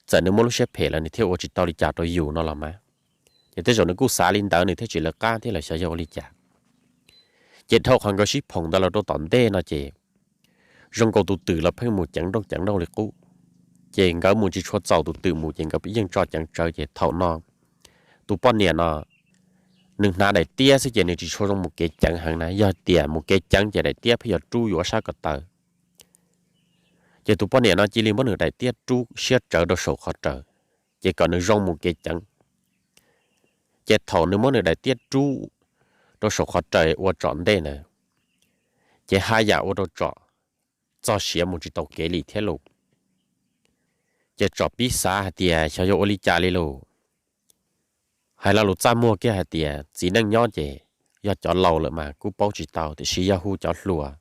txawm nws muaj lub siab phem lawm nws thiaj ua tsis tau li cas rau yus no los mas. Ces tej zaum nws kuj xav li ntawd nws thiaj tsis lawv qab thiab los xyov yog ua li cas. Ces dhau qhov nkawd sib phoom ntawd los rau tom ntej no ces zoo nkaus tus twm los pheej mus ceev nrooj ceev nrooj li qub. Ces nkawd mus tsis tshua txaus tus twm mus ces nkawd yeej tso ceev tsawv ces thaum no tus poj niam no nws hnav daim tiab xwb ces nws tsis tshua zoo mus kev ceev heev na, yog tias mus kev ceev ces daim tiab pheej yuav rub yus ob sab ko taw. Ces tus poj niam no cia li muab nws daim tiab rub siab tsawv rau saum qhov raws, ces kom nws zoo mus kev ceev. Ces thaum nws muab nws daim tiab rub rau saum qhov raws ua Tsom ntej ntawd, ces haj yam ua rau Tsom txog siav mus tsis tau kev li thiab lauj. Ces Tsom pib xav hais tias xyov yog ua li cas li lauj. Hais lo lus txaj muag kiag hais tias txiv neej nyob ces yog cov laus lawm mas kuj paub tsis tau, tiam sis yog hu cov hluas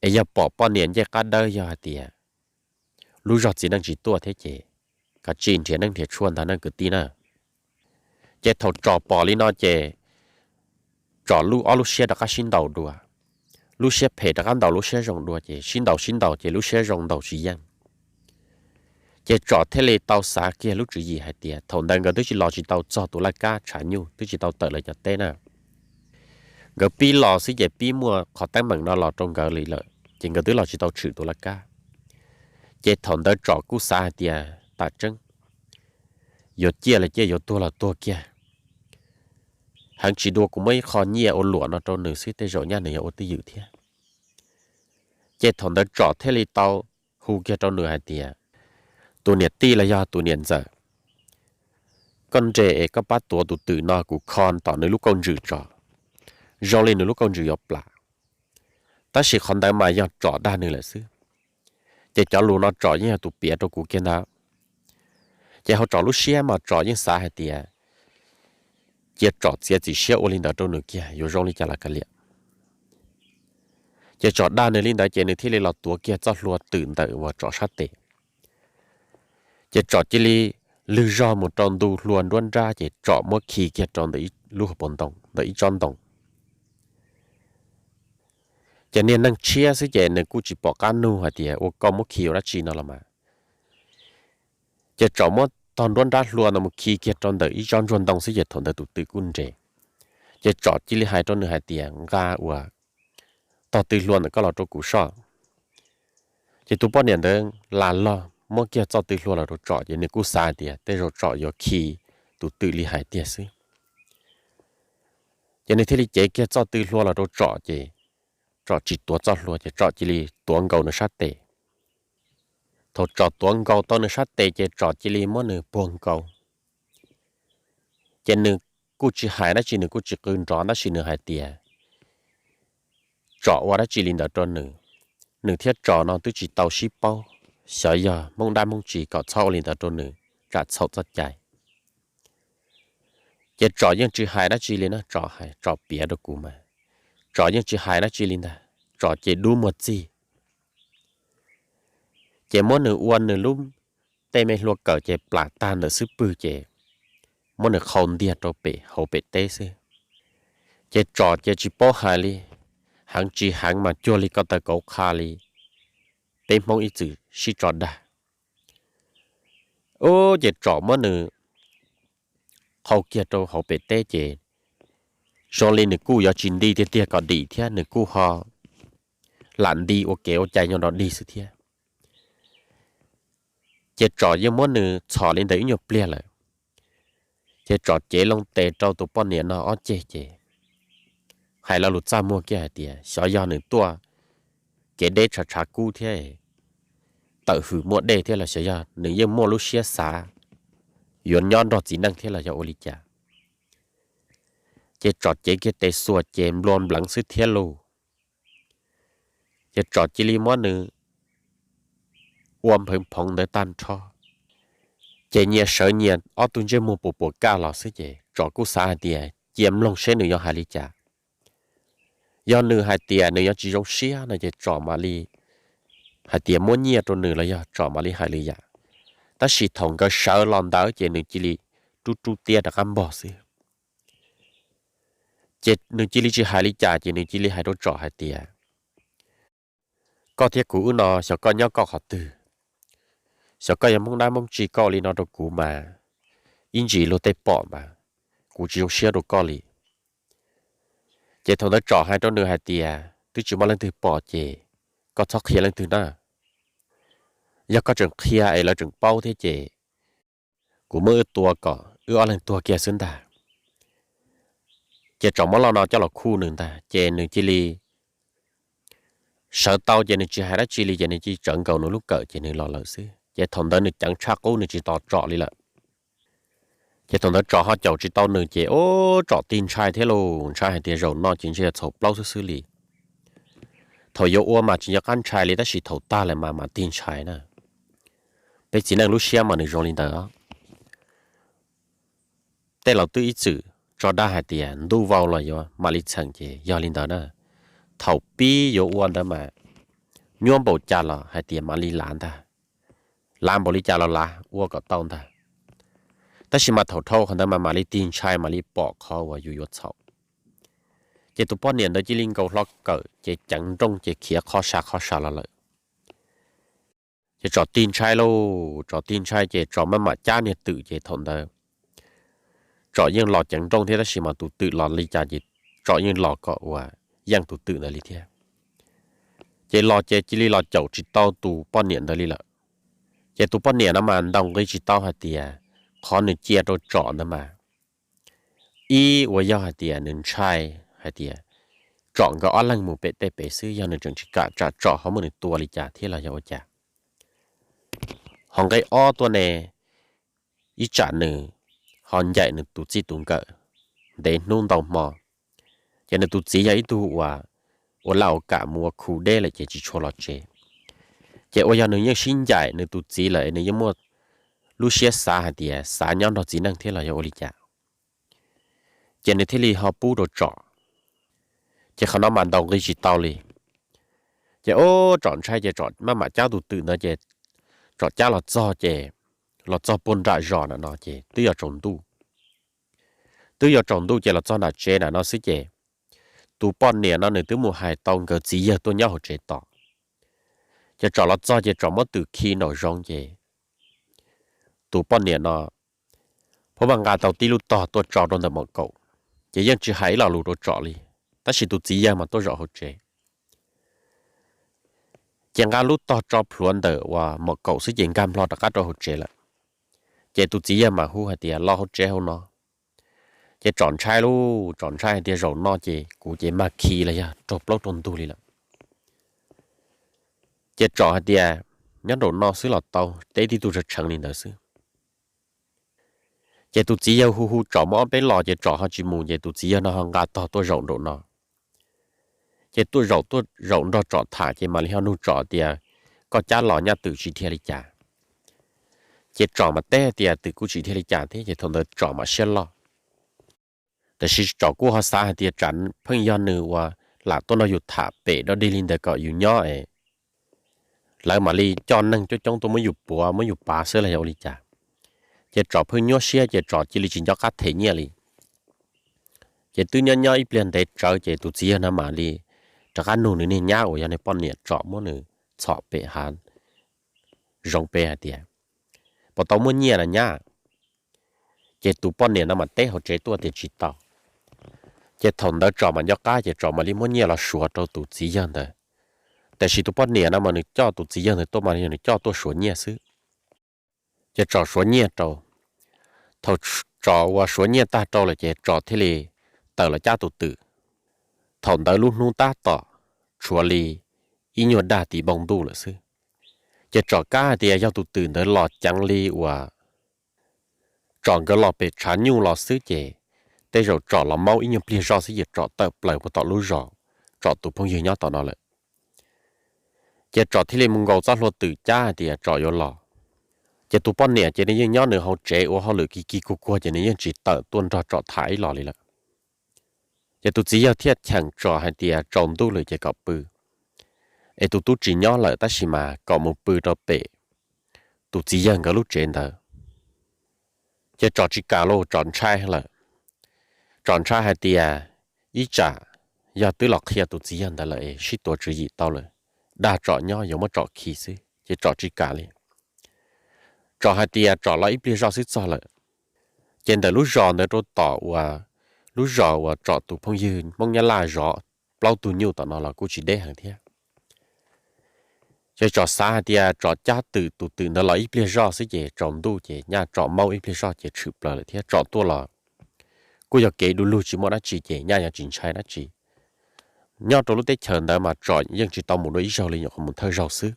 es yog pom poj niam ncej qab dawb yog hais tias lub zog txiv neej tsis tuaj thiab ces kav tsij nrhiav neeb nrhiav tshuaj ntag nej kwv tij na. Ces thaum Tsom pom li no ces Tsom lub ob lub siab rov qab sib ntaus dua, lub siab phem rov qab ntaus lub siab zoo dua ces sib ntaus sib ntaus ces lub siab zoo ntaus tsis yeej. Ces Tsom thiaj li tau xav kiag lub tswv yim hais tias thaum ntawd nkawd twb tsis los tsis tau txog tus laj kab tshav nyuj twb tsis tau tawm lawv cov teb na. Nkawd pib los xwb ces pib muaj qhov teeb meem no los rau nkawd li lawm ces nkawd twb los tsis tau tshwm tus laj kab. Ces thaum ntawd Tsom kuj xav hais tias tam tseeb yuav ciaj los ciaj yuav tuag los tuag kiag, heev tsis dua kuv muab ib qho nyiaj ua luam no rau nws xwb tej zaum nyaj nws yuav ua twj ywm thiab. Ces thaum ntawd Tsom thiaj li tau hu kiag rau nws hais tias, Tus niam tij los yog tus niam ntxawm, koj nres es koj pab tuav tus twm no kuv kho tom nws lub kauj ntsws tso, zoo li nws lub kauj ntsws yuav plam. Tab sis qhov ntawd mas yog Tsom dag nws lawm xwb, ces cov lus no Tsom yeej yog tus piav rau kuv kiag ntag. Ces hauv Tsom lub siab mas Tsom yeej xav hais tias cia Tsom txiav txim siab ua li ntawd rau nws kiag yuav zoo li cas los kav liam. Ces Tsom dag nws li ntawd ces nws thiaj li los tuav kiag txoj hlua twm ntawm uas Tsom sab tes. Ces Tsom cia li lwg zog mus rau ntu hlua nruab nrab ces Tsom muab khi kiag rau ntawm ib lub hauv paus ntoo ntawm ib tsob ntoo. Ces niag neeg tshiab xwb ces nws kuj tsis pom qab nug hais tias ua koj muab khi ua dab tsi no los mas. Ces Tsom muab tog nruab nrab hlua ntawd mus khi kiag rau ntawm ib tsob ntsuag ntoo xwb ces thaum ntawd tus twm kuj nres. Ces Tsom cia li hais rau nws hais tias nqa uas tog tw hlua ntawm koj los rau kuv soj. Ces tus poj niam ntawd las log muab kiag txoj tw hlua los rau Tsom ces nws kuj xav hais tias tej zaum Tsom yuav khi tus twm li hais tiag xwb. Ces nws thiaj li cev kiag txoj tw hlua los rau Tsom ces Tsom tsis tuav txoj hlua ces Tsom cia li tuav nkaus nws sab tes. Thaum Tsom tuav nkaus tau nws sab tes ces Tsom cia li muab nws puag nkaus. Ces nws kuj tsis hais dab tsi nws kuj tsis qw nrov tab sis nws hais tias Tsom ua dab tsi li ntawd rau nws, nws thiab Tsom no twb tsis tau sib paub, xyov yog hmoob dab hmoob tsi kom txhob ua li ntawd rau nws, tsam txhaum txoj cai. Ces Tsom yeej tsis hais dab tsi li na, Tsom hais Tsom piav rau kuv mas, Tsom yeej tsis hais dab tsi li ntag, Tsom ces dub muag txig. Ces muab nws ua nws lub tej me hlua kawm ces plam tag ntawm xub pwg ces muab nws qhau ntiag rau pem hauv pem teb xwb. Ces Tsom ces tsis paub hais li, heev tsis heev mas cuag li ko taw kauv qha li, peb Hmoob ib txwm sib tso dag. Ub, ces Tsom muab nws qhau kiag rau hauv pem teb ces zoo li nws kuj yuav tsis nti tiag tiag kom dim thiab nws kuj ho lam nti ua kev ua cai nyob rau dig xwb thiab. Ces Tsom yeej muab nws txhom li ntawd ib nyuag pliag lawm, ces Tsom cev loo tes rau tus poj niam no ob ceg ces hais lo lus txaj muag kiag hais tias xyov yog nws tuaj kev deb tshav tshav kub thiab tawm hws muaj dej thiab los xyov yog nws yeej muaj lub siab xav yuav nyob nrog txiv neej thiab los yog ua li cas. Ces Tsom cev kiag tes xuas ces nplua npleev xwb thiab lauj. Ces Tsom cia li muab nws ua npheev phoov ntawd tag nrho, ces nyias sawv nyias ob tug ntsej muag puas puas kaj los xwb ces Tsom kuj xav hais tias cia mloog seb nws yuav hais li cas. Yog nws hais tias nws yuav tsis zoo siab no ces Tsom mam li hais tias muab nyiaj rau nws los yog Tsom mam li hais lwm yam. Tab sis thaum nkawd sawv los ntawd ces nws cia li rub rub tiab rov qab npog xwb. Ces nws cia li tsis hais li cas ces nws cia li hais rau Tsom hais tias, koj thiab kuv wb no xyov koj nyob koj qhov twg, xyov koj yog Hmoob dab Hmoob tsi, koj ua li no rau kuv mas ib ntsis luag tej pom mas kuv tsis zoo siab rau koj li. Ces thaum ntawd Tsom hais rau nws hais tias twb tsis muaj leej twg pom ces koj txhob qhia leej twg na. Yog koj tseem qhia es lawv tseem paub thiab ces kuv muab wb tua kom wb ob leeg tuag kiag xwb ntag. Ces Tsom muab lo no coj los khuj nws ntag ces nws cia li sawv tau ces nws tsis hais dab tsi li ces nws cia li tsawv nkaus nws lub kawm ces nws los lawm xwb. Ces thaum ntawd nws ceev tshaj qub nws tsis tos Tsom li lawm. Ces thaum ntawd Tsom ho caum tsis tau nws ces ub, Tsom tig ntshai thiab lauj, ntshai hais tias zaum no ces ntshe txhaum plaub xwb xwb li. Thaum yuav ua mas tsis nco qab ntshai li tab sis thaum tag lawm mas mam tig ntshai na. Peb txiv neej lub siab mas nws zoo li ntawd. Tej laus twb ib txwm tso dag hais tias ntuj vau los yuav mam li txheem ces yog li ntawd na. Thaum pib yuav ua ntawd mas nyuaj npaum cas los hais tias mam li lav ntag, lav npaum li cas los lav ua kom tau ntag. Tab sis mas thaum dhau qhov ntawd mas mam li tig ntshai mam li pom qhov uas yus yuav txhaum. Ces tus poj niam ntawd cia li nkaus hlo kawm ces ceev nrooj ces khiav qhov sa qhov sa los lawm. Ces Tsom tig ntshai lauj, Tsom tig ntshai ces Tsom maj mam cab niag twm ces thaum ntawd Tsom yeej los ceev nrooj thiab tab sis mas tus twm los li cas ces Tsom yeej los kom uas yeej tus twm ntawd li thiab. Ces los ces cia li los caum tsis tau tus poj niam ntawd li lawm. Ces tus poj niam no mas ntaus nqi tsis tau hais tias qhov nws cia rau Tsom ntawd mas ib uas yog hais tias nws ntshai hais tias Tsom nkawd ob leeg mus pem tej pem xwb, yog nws tseem tsis kam tsam Tsom ho muab nws tua li cas thiab los yog ua cas. Ho nqe ob tuaj ne, ib tsam nws ho ncaim nws tus txij tus nkawm ntev hnub ntau hmo, ces nws tus txiv yog ib tug uas ua laj ua kam mus ua khu deb lawm ces tsis tshua los tsev. Ces uas yog nws yeej sib ncaim nws tus txiv lawm nws yeej muaj lub siab xav hais tias xav nyob nrog txiv neej thiab los yog ua li cas, ces nws thiaj li ho pub rau Tsom. Ces qhov no mas ntaus nqi tsis tau li. Ces ub, Tsom ntshai ces Tsom maj mam cab tus twm ntawd ces Tsom cab los txog ces los txog puag nram zos na no ces twb yuav tsaus ntuj. Twb yuav tsaus ntuj ces los txog nram tsev na no xwb ces tus poj niam no nws twb mus hais tau nkawd txiv yawg tuaj nyob hauv tsev tos. Ces Tsom los txog ces Tsom muab twm khi nraum zoov ces tus poj niam no pheej nqa tau tib lub tog tuaj tso rau ntawm mom kaum, ces yeej tsis hais ib lo lus rau Tsom li, tab sis tus txiv yawg mas tuaj zaum hauv tsev. Ces nqa lub tog tso plhuav ntawm uas mom kaum xwb ces nkag nplho rov qab rau hauv tsev lawm. Ces tus txiv yawg mas hu hais tias los hauv tsev hauv no. Ces Tsom ntshai lauj, Tsom ntshai hais tias zaum no ces kuv ces mag khi los yog raug plaub raug ntug li lawm. Ces Tsom hais tias nyob nraum no xwb los tau, teb tib tug tshee tshee li ntawd xwb. Ces tus txiv yawg hu hu Tsom mus ob peb los ces Tsom ho tsis mus ces tus txiv yawg no ho nqa tog tuaj zaum nraum no. Ces tuaj zaum tuaj zaum nrog Tsom tham ces mam li ho nug Tsom tias koj cab los nyaj twm tsis dhia li cas? Ces Tsom mas teb tias twm kuj tsis dhia li cas thiab ces thaum ntawd Tsom mam siab loj. Tab sis Tsom kuj ho xav hais tias tsam pheej yog nws uas lam tuaj nrog yus tham pem dog dig li ntawd kom yus nyob es lawv mam li coj neeg coob coob tuaj muab yus puav muab yus pav xwb los yog ua li cas. Ces Tsom pheej nyuaj siab ces Tsom cia li tsis nco qab them nyiaj li. Ces twb nyob nyob ib pliag ntev tsawv ces tus txiv yawg no mam li rov qab nug nws niag nyab uas yog nws poj niam Tsom muab nws txhom pem hav zoov pem hais tias, puas tau muaj nyiaj na nyab? Ces tus poj niam no mam teb hauv tsev tuaj tias tsis tau. Ces thaum ntawd Tsom mam nco qab ces Tsom mam li muab nyiaj los suav rau tus txiv yawg ntawd. Tiam sis tus poj niam no mas nws coj tus txiv yawg ntawd tuaj mas yog nws coj tuaj suav nyiaj xwb. Ces Tsom suav nyiaj rau. Thaum Tsom uas suav nyiaj tag rau lawm ces Tsom thiaj li tawm los cab tus twm. Thaum ntawd lub hnub tab tom tshuav li ib nyuag dag tiv npoo ntuj lawm xwb. Ces Tsom kab hais tias yog tus twm ntawd los ceev li uas Tsom nkawd los pem tshav nyuj los xwb ces tej zaum Tsom los maub ib nyuag pliag zoj xwb ces Tsom tawm plaws puag tom lub zos Tsom tus phooj ywg nyob tom no lawm. Ces Tsom thiaj li mus nkaus txoj hlua twm cab hais tias Tsom yuav los. Ces tus poj niam ces nws yeej nyob nws hauv tsev ua hauj lwm kiv kiv kuag kuag ces nws yeej tsis tawm tuaj nrog Tsom tham ib los li lawm. Ces tus txiv yawg thiaj cheem Tsom hais tias tsaus ntuj lawm ces kom pw, es tus tub tsis nyob lawm tab sis mas kom mus pw rau pem tus txiv yawg nkawd lub tsev ntawd. Ces Tsom tsis kam los Tsom ntshai lawm. Tsom ntshai hais tias ib tsam yog twb los qhia tus txiv yawg ntawd lawm es sib tuav tswv yim tau lawm, dag Tsom nyob yuav muab Tsom khi xwb ces Tsom tsis kam li. Tsom hais tias Tsom los ib pliag zoj xwb txog lawm. Ces ntawm lub zos ntawd rau tom uas lub zos uas Tsom tus phooj ywg Hmoob Nyab Laj zov plaub tug nyuj tom no los kuj tsis deb heev thiab. Ces Tsom xav hais tias Tsom cab twm tus twm ntawd los ib pliag zoj xwb ces tsaus ntuj ces nyaj Tsom maub ib pliag zoj ces tshwm plaws lawm thiab Tsom tuaj los kuj yog kev du lug tsis muaj dab tsi ces nyaj yog tsis ntshai dab tsi. Nyob rau lub teb chaws ntawd mas Tsom yeej tsis tau mus dua ib zaug li, nyuam qhuav mus thawj zaug xwb.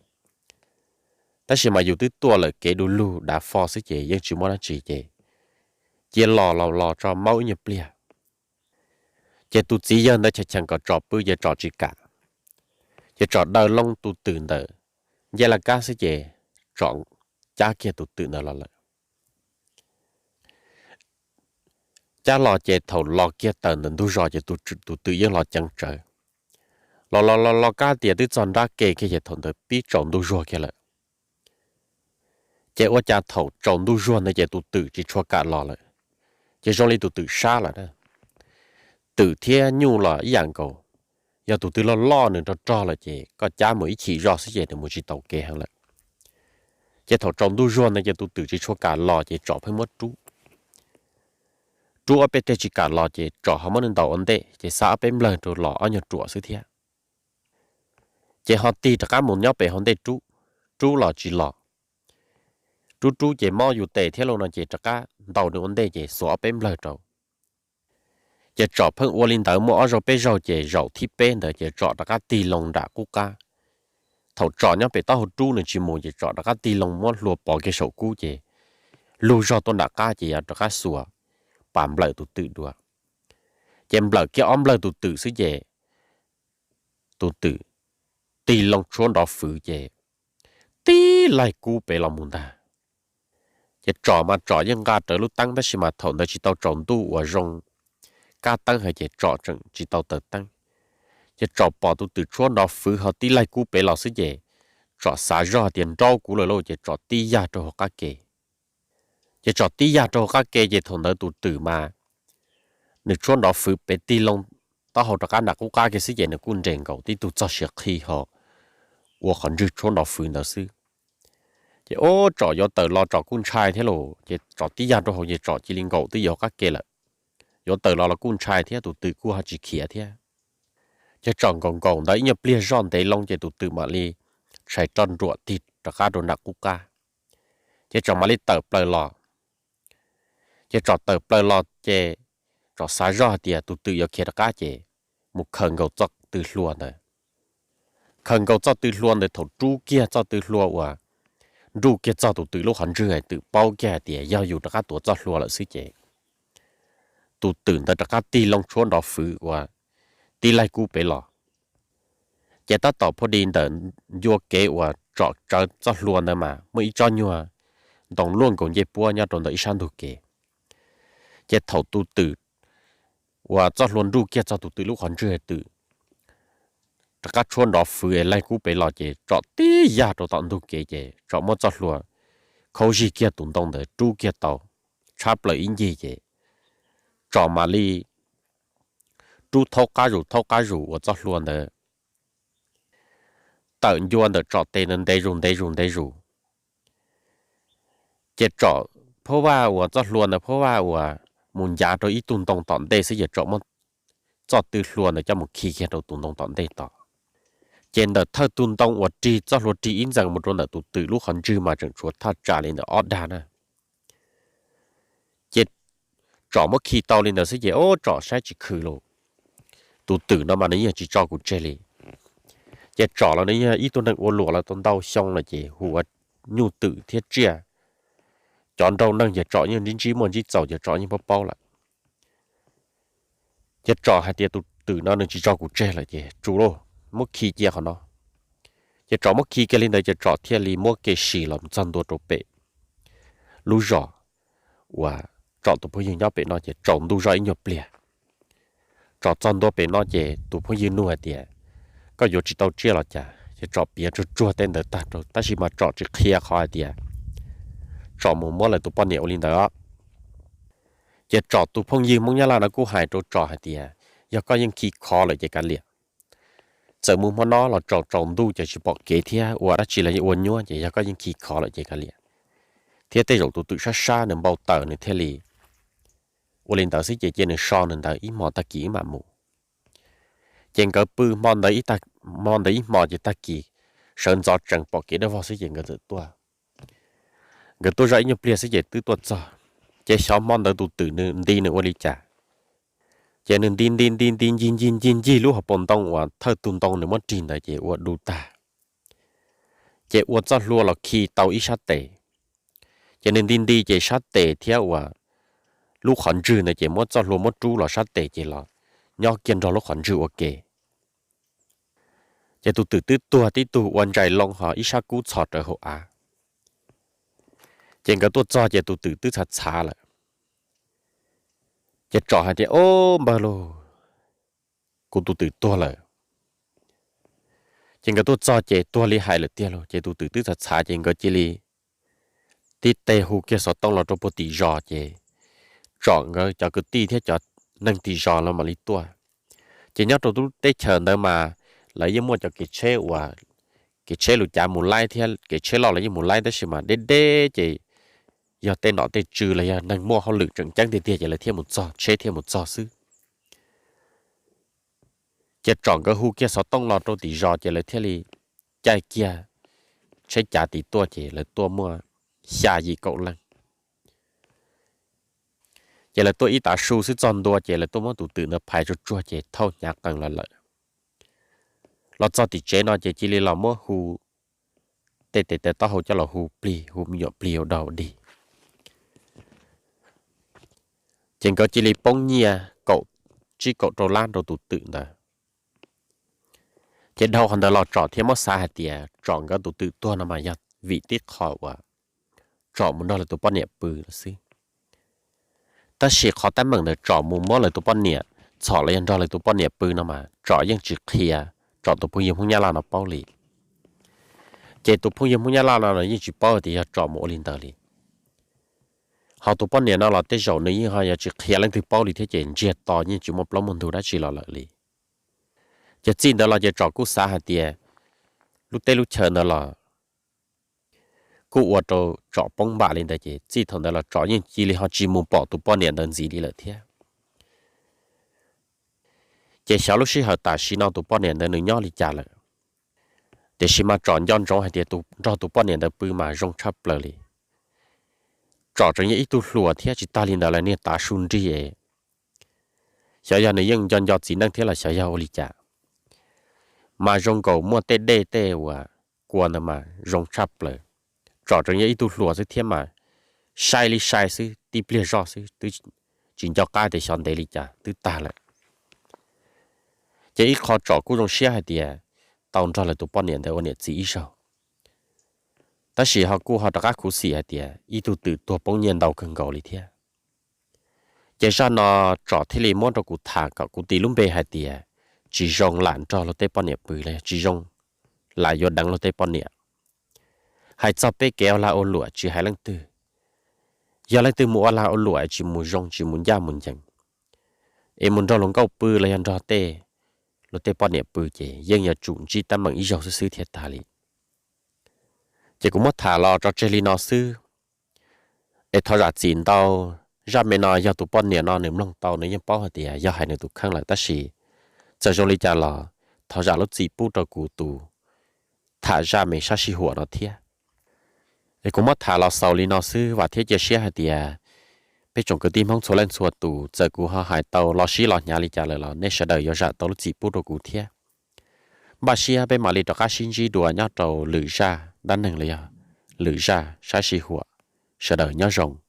Tab sis mas yus twb tuaj lawm kev du lug dav fo xwb ces yeej tsis muaj dab tsi ces cia los los los tso maub ib nyuag pliag. Ces tus txiv yawg ntawd cheem cheem kom Tsom pw ces Tsom tsis kam. Ces Tsom daws loo tus twm ntawm ncej laj kab xwb ces Tsom cab kiag tus twm ntawd los lawm. Cab los ces thaum los kiag tawm ntawm ntug zos ces tus twm yeej los ceev tsawv. Los los los los kab tias twb txog nrab ke kiag ces thaum ntawd pib tsaus ntuj zuag kiag lawm. Ces ua cas thaum tsaus ntuj zuag ntawd ces tus twm tsis tshua kam los lawm, ces zoo li tus twm sab lawm. Twm thiab nyuj los ib yam nkaus, yog tus twg loj loj nws rog rog lawm ces koj cab mus ib chim zoj xwb ces nws mus tsis taus kev heev lawm. Ces thaum tsaus ntuj zuag ntawd ces tus twm tsis tshua kam los ces Tsom pheej muab rub, rub ob peb teg tsis kam los ces Tsom ho muab nws ntaus ua ntej ces xa ob peb nplawg rau los ob nyuag ruam xwb thiab. Ces ho tig rov qab mus nyob pem hauv ntej rub, rub los tsis los. Rub rub ces mob yus tes thiab lauj no ces rov qab ntaus nws ua ntej ces xuas ob peb nplawg rau. Ces Tsom pheej ua li ntawd muaj ob zaug peb zaug ces zaum thib peb ntawd ces Tsom rov qab tig loo nram qub qab. Thaum Tsom nyob pem taub hau rub nws tsis mus ces Tsom rov qab tig loo muab hlua pov kiag saum kub ces lug zog tuaj nram qab ces yog rov qab xuas pas nplawm tus twm dua. Ces nplawm kiag ob nplawg tus twm xwb ces tus twm tig loo tshuab nrov fwv ces tib laig kub pem los mus ntag. Ces Tsom mas Tsom yeej nqa rawv lub teeb tab sis mas thaum ntawd tsis tau tsaus ntuj uas zoo kab teeb heev ces Tsom tseem tsis tau taws teeb. Ces Tsom pom tus twm tshuab nrov fwv ho tib laig kub pem los xwb ces Tsom xav zoj tias nraub kuv lawm lauj ces Tsom tib yag rau hauv qab ke. Ces Tsom tib yag rau hauv qab ke ces thaum ntawd tus twm mas nws tshuab nrov fwv pem tig loo taub hau rov qab nram qub qab kiag xwb ces nws kuj nres nkaus tib tug txog siav qhi ho ua qhov ntswg tshuab nrov fwv ntawd xwb. Ces ub Tsom yuav tawm los Tsom kuj ntshai thiab lauj, ces Tsom tib yag rau hauv ces Tsom cia li nkaum twb yuav hauv qab ke lawm. Yuav tawm los los kuj ntshai thiab tus twm kuj ho tsis khiav thiab. Ces Tsom nkaum nkaum ntawd ib nyuag pliag zoj ntev loo ces tus twm mam li tshais roj nruam tig rov qab rau nram qub qab. Ces Tsom mam li tawm plaws los. Ces Tsom tawm plaws los ces Tsom xav zoj hais tias tus twm yuav khiav rov qab ces mus khaws nkaus txoj tw hlua ntawd. Khaws nkaus txoj tw hlua ntawd thaum rub kiag txoj tw hlua uas nruj kiag txog tus twm lub qhov ntswg, twm paub kiag hais tias yog yus rov qab tuav txoj hlua lawm xwb ces tus twm ntawd rov qab tig loo tshuab nrov fwv uas tib laig kub pem los. Ces tab tom pha di ntawm ncua kev uas Tsom tsawv txoj hlua ntawd mas muaj ib tsob nyuag ntoo luaj nkaus ncej puab nyob rau ntawm ib sab ntug kev. Ces thaum tus twm uas txoj hlua nruj kiag txog tus twm lub qhov ntswg, twm rov qab tshuab nrov fwv es laig kub pem los ces Tsom tib yag rau tom ntug kev ces Tsom muab txoj hlua khaub zig kiag tus ntoo ntawd rub kiag tau tshab plaws ib ncig ces Tsom mam li rub thaub qab zus thaub qab zus uas txoj hlua ntawd tawm ncua ntawm Tsom tes ntawd ntev zus ntev zus ntev zus. Ces Tsom phob vaj uas txoj hlua ntawd phob vaj uas mus ncav rau ib tug ntoo tom ntej xwb ces Tsom muab txoj tw hlua ntawd coj mus khi kiag rau tus ntoo tom ntej tod. Ces ntawm thawj tug ntoo uas rig txoj hlua rig ib ntxees mus rau ntawm tus twm lub qhov ntswg mas tseem tshuav thaj tsam li ntawm ob dag na. Ces Tsom muab khi tau li ntawd xwb ces ub Tsom saib tsis khwv lawm. Tus twm no mas nws yeej tsis tso kuv tseg li. Ces Tsom los nws yog ib tug neeg ua luam los tau ntau xyoo lawm ces hu ua nyuj twm thiab tsiaj. Cov nraug neeg ces Tsom yeej ntsib ntsib muaj ntsib txaus ces Tsom yeej paub paub lawm. Ces Tsom hais tias tus twm no nws tsis tso kuv tseg lawm ces tsum lauj, muab khi cia qhov no. Ces Tsom muab khi kiag li ntawd ces Tsom thiaj li muab kev sim los txog ntua rau pem lub zos uas Tsom tus phooj ywg nyob pem no ces tsaus ntuj zoj ib nyuag pliag. Tsom txog ntua pem no ces tus phooj ywg nug hais tias, koj yuav tsis tau tsiaj los cas? Ces Tsom piav tsuag tsuag tej ntawd tag rau tab sis mas Tsom tsis qhia qhov hais tias Tsom mus muab lawv tus poj niam ua li ntawd os. Ces Tsom tus phooj ywg Hmoob Nyab Laj no kuj hais rau Tsom hais tias, yog koj yeej khi khov lawm ces kav liam. Txawm mus hmo no los tsaus tsaus ntuj ces tsis pom kev thiab ua dab tsi los yeej ua nyuab ces yog koj yeej khi khov lawm ces kav liam. Thiab tej zaum tus twm sab sab nws npau taws nws thiaj li ua li ntawd xwb ces cia nws so nws ntawd ib hmo tag kis wb mam mus. Ces nkawd pw hmo ntawd ib hmo ces tag kis sawv ntxov tsees pom kev dawb vog xwb ces nkawd txawm tuaj. Nkawd tuaj zoj ib nyuag pliag xwb ces twb tuaj txog. Ces xyov hmo ntawd tus twm nws nti nws ua li cas, ces nws nti nti nti nti ncig ncig ncig ncig lub hauv paus ntoo uas thawj tug ntoo nws muab rig ntawd ces ua du tag. Ces ua txoj hlua los khi tau ib sab tes. Ces nws nti nti ces sab tes thiab uas lub qhov ntswg ntawd ces muab txoj hlua muab rub los sab tes ces los nyob kiag nrog lub qhov ntswg ua ke. Ces tus twm twb tuag tib tug ua ntsais loo ho ib sab kub txhos rawv hauv av. Ces nkawd tuaj txog ces tus twm twb txhav txhav lawm. Ces Tsom hais tias, ob npawg lauj, kuv tus twm tuag lawm. Ces nkawd tuaj txog ces tuag li hais lawm tiag lauj. Ces tus twm twb txhav txhav ces nkawd cia li tib teg hu kiag xov tooj los rau puag tim zos ces Tsom nkawd cov kwv tij thiab cov neeg tim zos los mam li tuaj. Ces nyob rau lub teb chaws ntawd mas lawv yeej muaj cov kev tsheb uas kev tsheb lus cav mus laib thiab kev tsheb loj los yeej mus laib tab sis mas deb deb ces yog tej nom tej tswv los yog neeg muaj hauj lwm tseem ceeb tiag tiag ces lawv thiaj mus txog, tsheb thiaj mus txog xwb. Ces Tsom nkawd hu kiag xov tooj los rau tim zos ces lawv thiaj li caij kiag tsheb cav tim tuaj ces lawv tuaj muaj xya yim kaum leej. Ces lawv tuaj ib tav su xwb txog ntua ces lawv tuaj muab tus twm ntawd phais tsuag tsuag ces thauj hnyav qees los lawm. Los txog tim tsev no ces cia li los muab hu tej tes taw taub hau coj los hu plig, hu me nyuam plig ua dog ua dig. Ces nkawd cia li poob nyiaj kaum tsib kaum rau lab rau tus twm ntawd. Ces dhau qhov ntawd los Tsom thiaj muab xav hais tias Tsom nkawd tus twm tuag no mas yog vim tib qho uas Tsom mus nrog lawv tus poj niam pw lawm xwb. Tab sis qhov teeb meem ntawd Tsom mus muab lawv tus poj niam txhom los yog nrog lawv tus poj niam pw no mas Tsom yeej tsis qhia Tsom tus phooj ywg Hmoob Nyab Laj no paub li. Ces tus phooj ywg Hmoob Nyab Laj no yeej tsis paub tias yog Tsom mus ua li ntawd li. Ho tus poj niam no los tej zaum nws yeej ho yuav tsis qhia leej twg paub li thiab ces ntsiag to yeej tsis muaj plaub muaj ntug dab tsi los lawm li. Ces txij ntawd los ces Tsom kuj xav hais tias lub teb lub chaw ntawd los kuj ua rau Tsom poob npam li ntawd ces txij thaum ntawd los Tsom yeej cia li ho tsis mus pom tus poj niam ntawd ntxiv li lawm thiab. Ces xyov lub sij hawm tam sim no tus poj niam ntawd nws nyob li cas lawm. Tiam sis mas Tsom nco ntsoov hais tias tus nrog tus poj niam ntawd pw mas zoo tshaj plaws li. Tsom tseem yog ib tug hluas thiab tsis tag li ntawd los niag tav su nrig es xyov yog nws yeej nco nco txiv neej thiab los xyov yog ua li cas, mas zoo nkaus muaj tej dej tej uas kua ntawd mas zoo tshaj plaws. Tsom tseem yog ib tug hluas xwb thiab mas sai li sai xwb tib pliag zoj xwb twb tsis nco qab tias xyov ntev li cas twb tag lawm. Ces ib qho Tsom kuj zoo siab hais tias tau nrog lawv tus poj niam ntawd ua niam txiv ib zaug, tab sis ho kuj ho rov qab khuv xim hais tias ib tug twm tuag poob nyiaj ntau kawg nkaus li thiab. Ces zaj no Tsom thiaj li muab rau kuv tham kom kuv tis lub npe hais tias tsis zoo lam nrog luag tej poj niam pw los yog tsis zoo lam yuav deev luag tej poj niam. Hais txog peb kev ua lag ua luam tsis hais leej twg, yog leej twg mus ua lag ua luam tsis mus zoo tsis mus ncaj mus ncees, es mus nrog luag nkauj pw los yog nrog tej, luag tej poj niam pw ces yeej yuav tsum ntsib teeb meem ib zaug xwb xwb thiaj tag li. Ces kuv muab tham los tso tseg li no xwb. Es thov zam txim ntau, zaj me no yog tus poj niam no nws mloog tau nws yeej paub hais tias yog hais nws tus kheej lawm tab sis txawm zoo li cas los thov zam lub txim pub rau kuv tus tham zaj me sab sij huam no thiab. Es kuv muab tham los xaus li no xwb, vam thiab cia siab hais tias peb tsoom kwv tij Hmoob txhua leej txhua tus txawm kuv ho hais tau los sib los hnyav li cas lawm los nej sawv daws yuav zam tau lub txim pub rau kuv thiab. Npaj siab peb mam li rov qab sib ntsib dua nyob rau lwm zaj dab neeg los yog lwm zaj sab sij huam. Sawv daws nyob zoo.